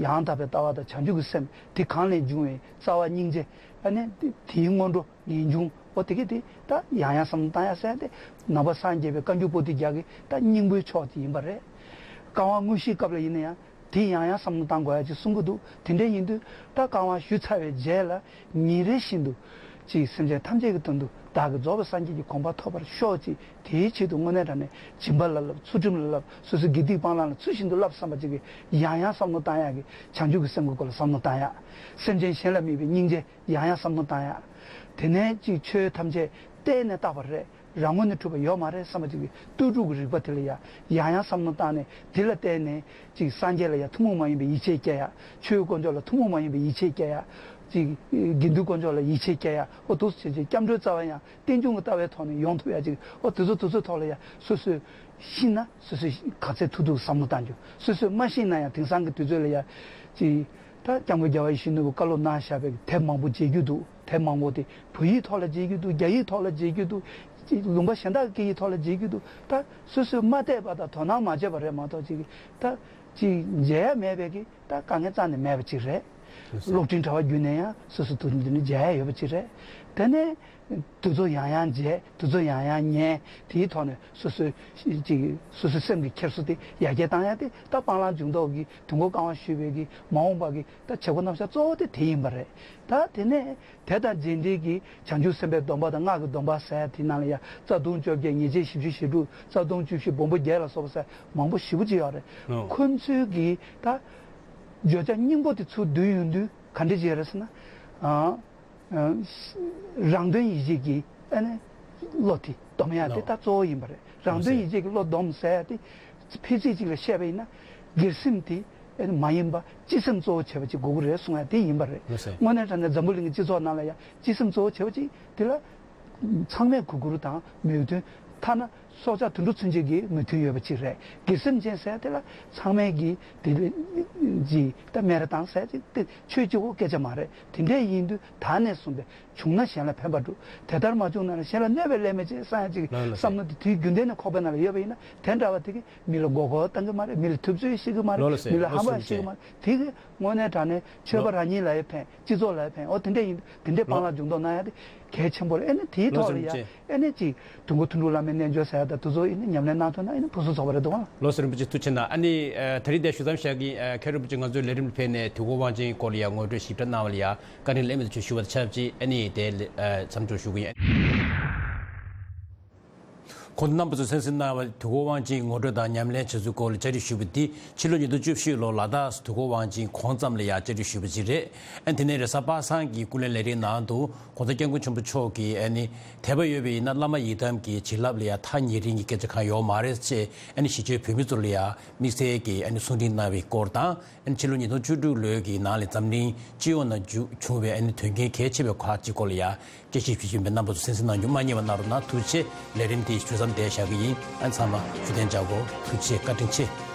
ཡང་དག་པའི་ལྟ་བ་དང་བྱང་ཆུབ་ཀྱི་སེམས་དེ་གང་ལས་འབྱུང་བའི་རྩ་བ་སྙིང་རྗེ་ཨ་ནི་དེའི་སྔོན་འགྲོ། ངེས་འབྱུང་། འོ་དེ་གི་དེ་ད་ཡང་ཡང་བསམ་བློ་བཏང་ཡ་ཟེར་ཏེ་ནང་པ་སངས་རྒྱས་པའི་བཀའ་འགྱུར་པོ་ཏི་རྒྱ་གི་ད་སྙིང་པོའི་ཕྱོགས་དེ་ཡིན་པ་རེད། བཀའ་དབང་དངོས་གཞིའི་སྐབས་ལ་ཡིན་ན་ཡང་དེ་ཡང་ཡང་བསམ་བློ་བཏང་དགོས་ཡ་ཅིག་གསུང་གི་འདུག་དེ་འདྲ་ཡིན་དུས་ད་བཀའ་དབང་ཞུས་ཚར་བའི་རྗེས་ལ་ཉིན་རེ་བཞིན་དུ་ཅིག་སེམས་ཅན་ཐམས་ཅད་ཀྱི་དོན་དུ་བདག་གིས་རྫོགས་པའི་སངས་རྒྱས་ཀྱི་གོ་འཕང་ཐོབ་པར་ཤོག་ཅིག་དེའི་ཆེད་དུ་དངོས་གནས་དྲང་གནས་སྦྱིན་པ་ལ་བསླབ། ཚུལ་ཁྲིམས་ལ་བསླབ། སོ་སོའི་དགེ་སྡིག་སྤང་བླང་ལ་ཚུལ་བཞིན་དུ་བསླབ་བསམ་པ་ཅིག་གིས་ཡང་ཡང་བསམ་བློ་བཏང་ཡ་གི་བྱང་ཆུབ་ཀྱི་སེམས་ཀྱི་སྐོར་ལ་བསམ་བློ་བཏང་ཡ། སེམས་ཅན་གཞན་ལ་དམིགས་པའི་སྙིང་རྗེ། ཡང་ཡང་བསམ་བློ་བཏང་ཡ། དེ་ནས་ཅིག་ཆོས་ཐམས་ཅད་གཏན་ནས་བཏགས་པ་རེད། རང་ངོས་ནས་གྲུབ་པ་ཡོད་མ་རེད་བསམ་པ་ཅིག་གི་ལྟོས་གྲུབ་ཀྱི་རིག་པ་དེ་ལ་ཡ་ཡང་ཡང་བསམ་བློ་བཏང་ནས་དེ་ལ་བརྟེན་ནས་ཅིག་སངས་རྒྱས་ལ་ཡ་ཐུན་མོང་མ་ཡིན་པའི་ཡིད་ཆེས་སྐྱེ་ཡ། ཆོས་དཀོན་མཆོག་ལ་ཐུན་མོང་མ་ཡིན་པའི་ཡིད་ཆེས་སྐྱེ་ཡ། ཅིག་དགེ་འདུན་དཀོན་མཆོག་ལ་ཡིད་ཆེས་སྐྱེ་ཡ། འོ་འདུག་སེ་བྱས་བྱས་སྐྱབས་འགྲོའི་རྩ་བ་ཡང་རྟེན་འབྱུང་གི་ལྟ་བའི་ཐོག་ནས་ཡོང་ཐུབ་ཡ་ཅིག་འོ་དེ་ཚོ་དེ་ཚོའི་ཐོག་ལ་ཡ་སོ་སོས་ཤེས་ན་སོ་སོས་ག་ཚད་ཐུབ་ཐུབ་བསམ་བློ་བཏང་རྒྱུ། སོ་སོས་མ་ཤེས་ན་ཡང་དེང་སང་གི་དུས་ཚོད་ལ་ཡ་ཅིག་ད་སྐྱབས་མགོན་རྒྱལ་བ་ཡིད་བཞིན་ནོར་བུས་བཀའ་སློབ་གནང་བཞག་པའི་དེབ་མང་པོ་མཇལ་རྒྱུ་འདུག་དེབ་མང་པོ་དེ་བོད་ཡིག་ཐོག་ལ་མཇལ་རྒྱུ་འདུག་རྒྱ་ཡིག་ཐོག་ལ་མཇལ་རྒྱུ་འདུག་ཅིག་ལུང་པ་གཞན་དག་གི་སྐད་ཡིག་ཐོག་ལ་མཇལ་རྒྱུ་འདུག་ད་སོ་སོས་མ་བལྟས་པ་དང་དོ་སྣང་མ་བྱས་པ་རེད་མ་གཏོགས་ཅིག་ད་ཅིག་མཇལ་ཡ་མེད་པའི་གི་ད་དཀའ་ངལ་རྩ་ནས་མེད་པ་ཅིག་རེད། སློབ་འབྲིང་གྲྭ་པ་བརྒྱུད་ནས་ཡང་སོ་སོ་དུ་འདི་ནི་མཇལ་ཡ་ཡོད་པ་ཅིག་རེད། དེ་ནས་དུས་ཚོད་ཡང་ཡང་མཇལ། དུས་ཚོད་ཡང་ཡང་ཉན། དེའི་ཐོག་ནས་སོ་སོའི་ཅིག་སོ་སོའི་སེམས་ཀྱི་འཁྱེར་སོ་དེ་ཡར་རྒྱས་བཏང་ཡ་དེ་ད་སྤང་བླང་འཇུག་ལྡོག་གི་དུས་འཁོར་བཀའ་དབང་ཞུས་པའི་གི་མ་འོངས་པ་གི་ད་བྱེད་སྒོ་རྣམ་གཞག་གཙོ་བོ་དེ་དེ་ཡིན་པ་རེད། ད་དེ་ནས་དེ་དང་རྗེས་འབྲེལ་གྱི་བྱང་ཆུབ་སེམས་དཔའི་སྡོམ་པ་དང་སྔགས་ཀྱི་སྡོམ་པ་ཟེར་ཡ་དེ་ནང་ལ་ཡ་རྩ་ལྟུང་བཅོ་བརྒྱད། ཉེས་བྱས་བཞི་བཅུ་ཞེ་དྲུག་རྩ་ལྟུང་བཅུ་བཞི། སྦོམ་པོ་བརྒྱད་ལ་སོགས་པ་ཟེར་མང་པོ་ཞེ་པོ་ཅིག་ཡོད་རེད། ཨོ། ཁོ་ཚོའི་གི་ད་བརྗོད་བྱ་སྙིང་པོ་དེ་ཚུར་བསྡུས་ཡོང་དུས་ག་འདྲ་ཅིག་ཡོད་རེད་ཟེར་ན། ཨ། རང་དོན་ཡིད་བྱེད་ཀྱི་ཨ་ནི་བློ་དེ་སྡོམ་ཡ་དེ་ད་གཙོ་བོ་ཡིན་པ་རེད། རང་དོན་ཡིད་བྱེད་ཀྱི་བློ་སྡོམ་ཟེར་ཡ་དེ་ ཕལ་ཆེར་ཅིག་ལ་བཤད་པ་ཡིན་ན། སྒེར་སེམས་དེ་ཨེ་མ་ཡིན་པ་སྤྱི་སེམས་གཙོ་བོ་བྱས་པ་ཅིག་དགོས་ཀྱི་རེད་གསུང་ཡ་དེ་ཡིན་པ་རེད། ལགས་སོ། དངོས་གནས་དྲང་གནས་འཛམ་བུ་གླིང་གི་སྤྱི་ཚོགས་ནང་ལ་ཡང་སྤྱི་སེམས་གཙོ་བོ་བྱས་པ་ཅིག་དེ་ལ་ཚང་མས་གུས་བཀུར་དང་མོས་མཐུན། ཐ་ན་སྲོག་ཆགས་དུད་འགྲོ་ཚུན་ཆད་ཀྱིས་མོས་མཐུན་ཡོད་པ་ཅིག་རེད། སྒེར་སེམས་ཅན་ཟེར་དེ་ལ་ཚང་མས་ཀྱིས་དེ་ལ་ཅིག་ད་མེད་ར་བཏང་ཟེར་ཅིག་དེ་ཆོས་གཅིག་པོ་སྐད་ཆ་མ་རེད། དེ་འདྲ་ཡིན་དུས་ད་ནས་བཟུང་སྟེ། བྱུང་ན་གཞན་ལ་ཕན་པར་འགྲོ། དེ་ལྟར་མ་བྱུང་ན་གཞན་ལ་གནོད་པའི་ལས་མེད་ཅེས་བསམ་ཡ་ཅིག་ལགས་ལགས་བསམ་བློ་དེ་དུས་རྒྱུན་ལྡན་ནས་ཁོག་པའི་ནང་ལ་ཡོད་པ་ཡིན་ན། དེ་འདྲ་བ་དེ་གིས་མི་ལ་མགོ་སྐོར་བཏང་གི་མ་རེད། མི་ལ་ཐུབ་ཚོད་བྱེད་ཀྱི་མ་རེད། ལགས་ལགས་མི་ལ་ཧམ་པ་བཤད་ཀྱི་མ་རེད། དེ་གིས་དངོས་གནས་དྲང་གནས་ཆོས་པ་རང་ཉིད་ལ་ཡང་ཕན། སྤྱི་ཚོགས་ལ་ཡང་ཕན། འོ་དེ་འདྲ་ཡིན་དུས་དེ་འདྲའི་སྤང་བླང་ལགས་འཇུག་ལྡོག་གནང་ཡ་དེ་གལ་ཆེན་པོ་རེད། ཨེ་ནི་དེའི་ལགས་ཐོག་ལ་ཡ་རིན་པོ་ཆེ། ཨེ་ནི་ཅིག་དུས་འཁོར་ཐུན་དྲུག་བླ་མའི་རྣལ་འབྱོར་ཟེར་ཡ་ད་དེ་ཚོ་ཨེ་ནི་ཉམས་ལེན་གནང་ཐུབ་ན་ཨེ་ནི་ཕུན་སུམ་ཚོགས་པ་རེད་འདུག་ཨང་། ལགས་སོ། རིན་པོ་ཆེ་ཐུགས་རྗེ་གནང་། ཨ་ནི་ཨ་ད་རིང་འདིར་ཞུ་མཚམས་བཞག་གི། ཨ་མཁན་རིན་པོ་ཆེ་ང་ཚོའི་ལས་རིམ་ལ་ཕེབས་ནས་དུས་འཁོར་དབང་ཆེན་སྐོར་ལ་ཡང་ངོ་སྤྲོད་ཞིབ་ཕྲ་གནང་བ་ལ་ཡང་བཀའ་དྲིན་ལན་མེད་དུ་ཆེ་ཞུ་བ་དང་ཆབས་ཅིག་ཨ་ནི་དེ་ལས་ཨ་མཚམས་འཇོག་ཞུ་གི་ཡིན། གོང་དུ་རྣམ་པ་ཚོས་གསན་གཟིགས་གནང་བ་དུས་འཁོར་དབང་ཆེན་ངོ་སྤྲོད་དང་ཉམས་ལེན་བྱ་ཚུལ་སྐོར་ལ་བཅར་འདྲི་ཞུས་པ་འདི་ཕྱི་ལོ་ཉིས་སྟོང་བཅུ་བཞི་ལོར་ལ་དྭགས་སུ་དུས་འཁོར་དབང་ཆེན་གོང་ཙམ་ལ་ཡང་བཅར་འདྲི་ཞུས་པ་ཞིག་རེད། ཨ་ནི་དེ་ནས་རེས་གཟའ་པ་སངས་ཀྱི་སྐུ་ལས་ལས་རིམ་ནང་དུ་༸གོང་ས་༸སྐྱབས་མགོན་ཆེན་པོ་མཆོག་གིས་ཨ་ནི་དད་པ་ཡོད་པ་ཡིན་ན་བླ་མ་ཡི་དམ་གྱི་བྱིན་རླབས་ལ་ཡང་ཐག་ཉེ་རིང་གི་སྐད་ཆ་གང་ཡོད་མ་རེད་ཅེས་ཨ་ནི་གཞིས་བྱེས་བོད་མི་ཚོ་ལ་ཡང་དམིགས་བསལ་གྱིས་ཨ་ནི་གསུང་འཕྲིན་གནང་བའི་སྐོར་དང་། ཨ་ནི་ཕྱི་ལོ་ཉིས་སྟོང་བཅུ་དྲུག་ལོའི་གི་ནང་ལ་འཛམ་གླིང་སྤྱི་ཡོངས་ནང་བྱུང་བའི་ཨ་ནི་དོན་རྐྱེན་གལ་ཆེ་བའི་ཁག་ཅིག་སྐོར་ལ་ཡང་དཔྱད་ཞིབ་ཞུ་བཞིན་པའི་རྣམ་པ་ཚོ་གསན་གཟིགས་གནང་རྒྱུ་མ་བསྙེལ་བ་གནང་རོགས་གནང་། ཐུགས་རྗེ་ཆེ། ལས་རིམ་དེ་ཞུ་མཚམས་འདིར་བཞག་གི་ཡིན། ཨ་ནི་ཚང་མ་བཞུགས་གདན་འཇགས་དགོས། ཐུགས་རྗེ་ཆེ། བཀའ་དྲིན་ཆེ།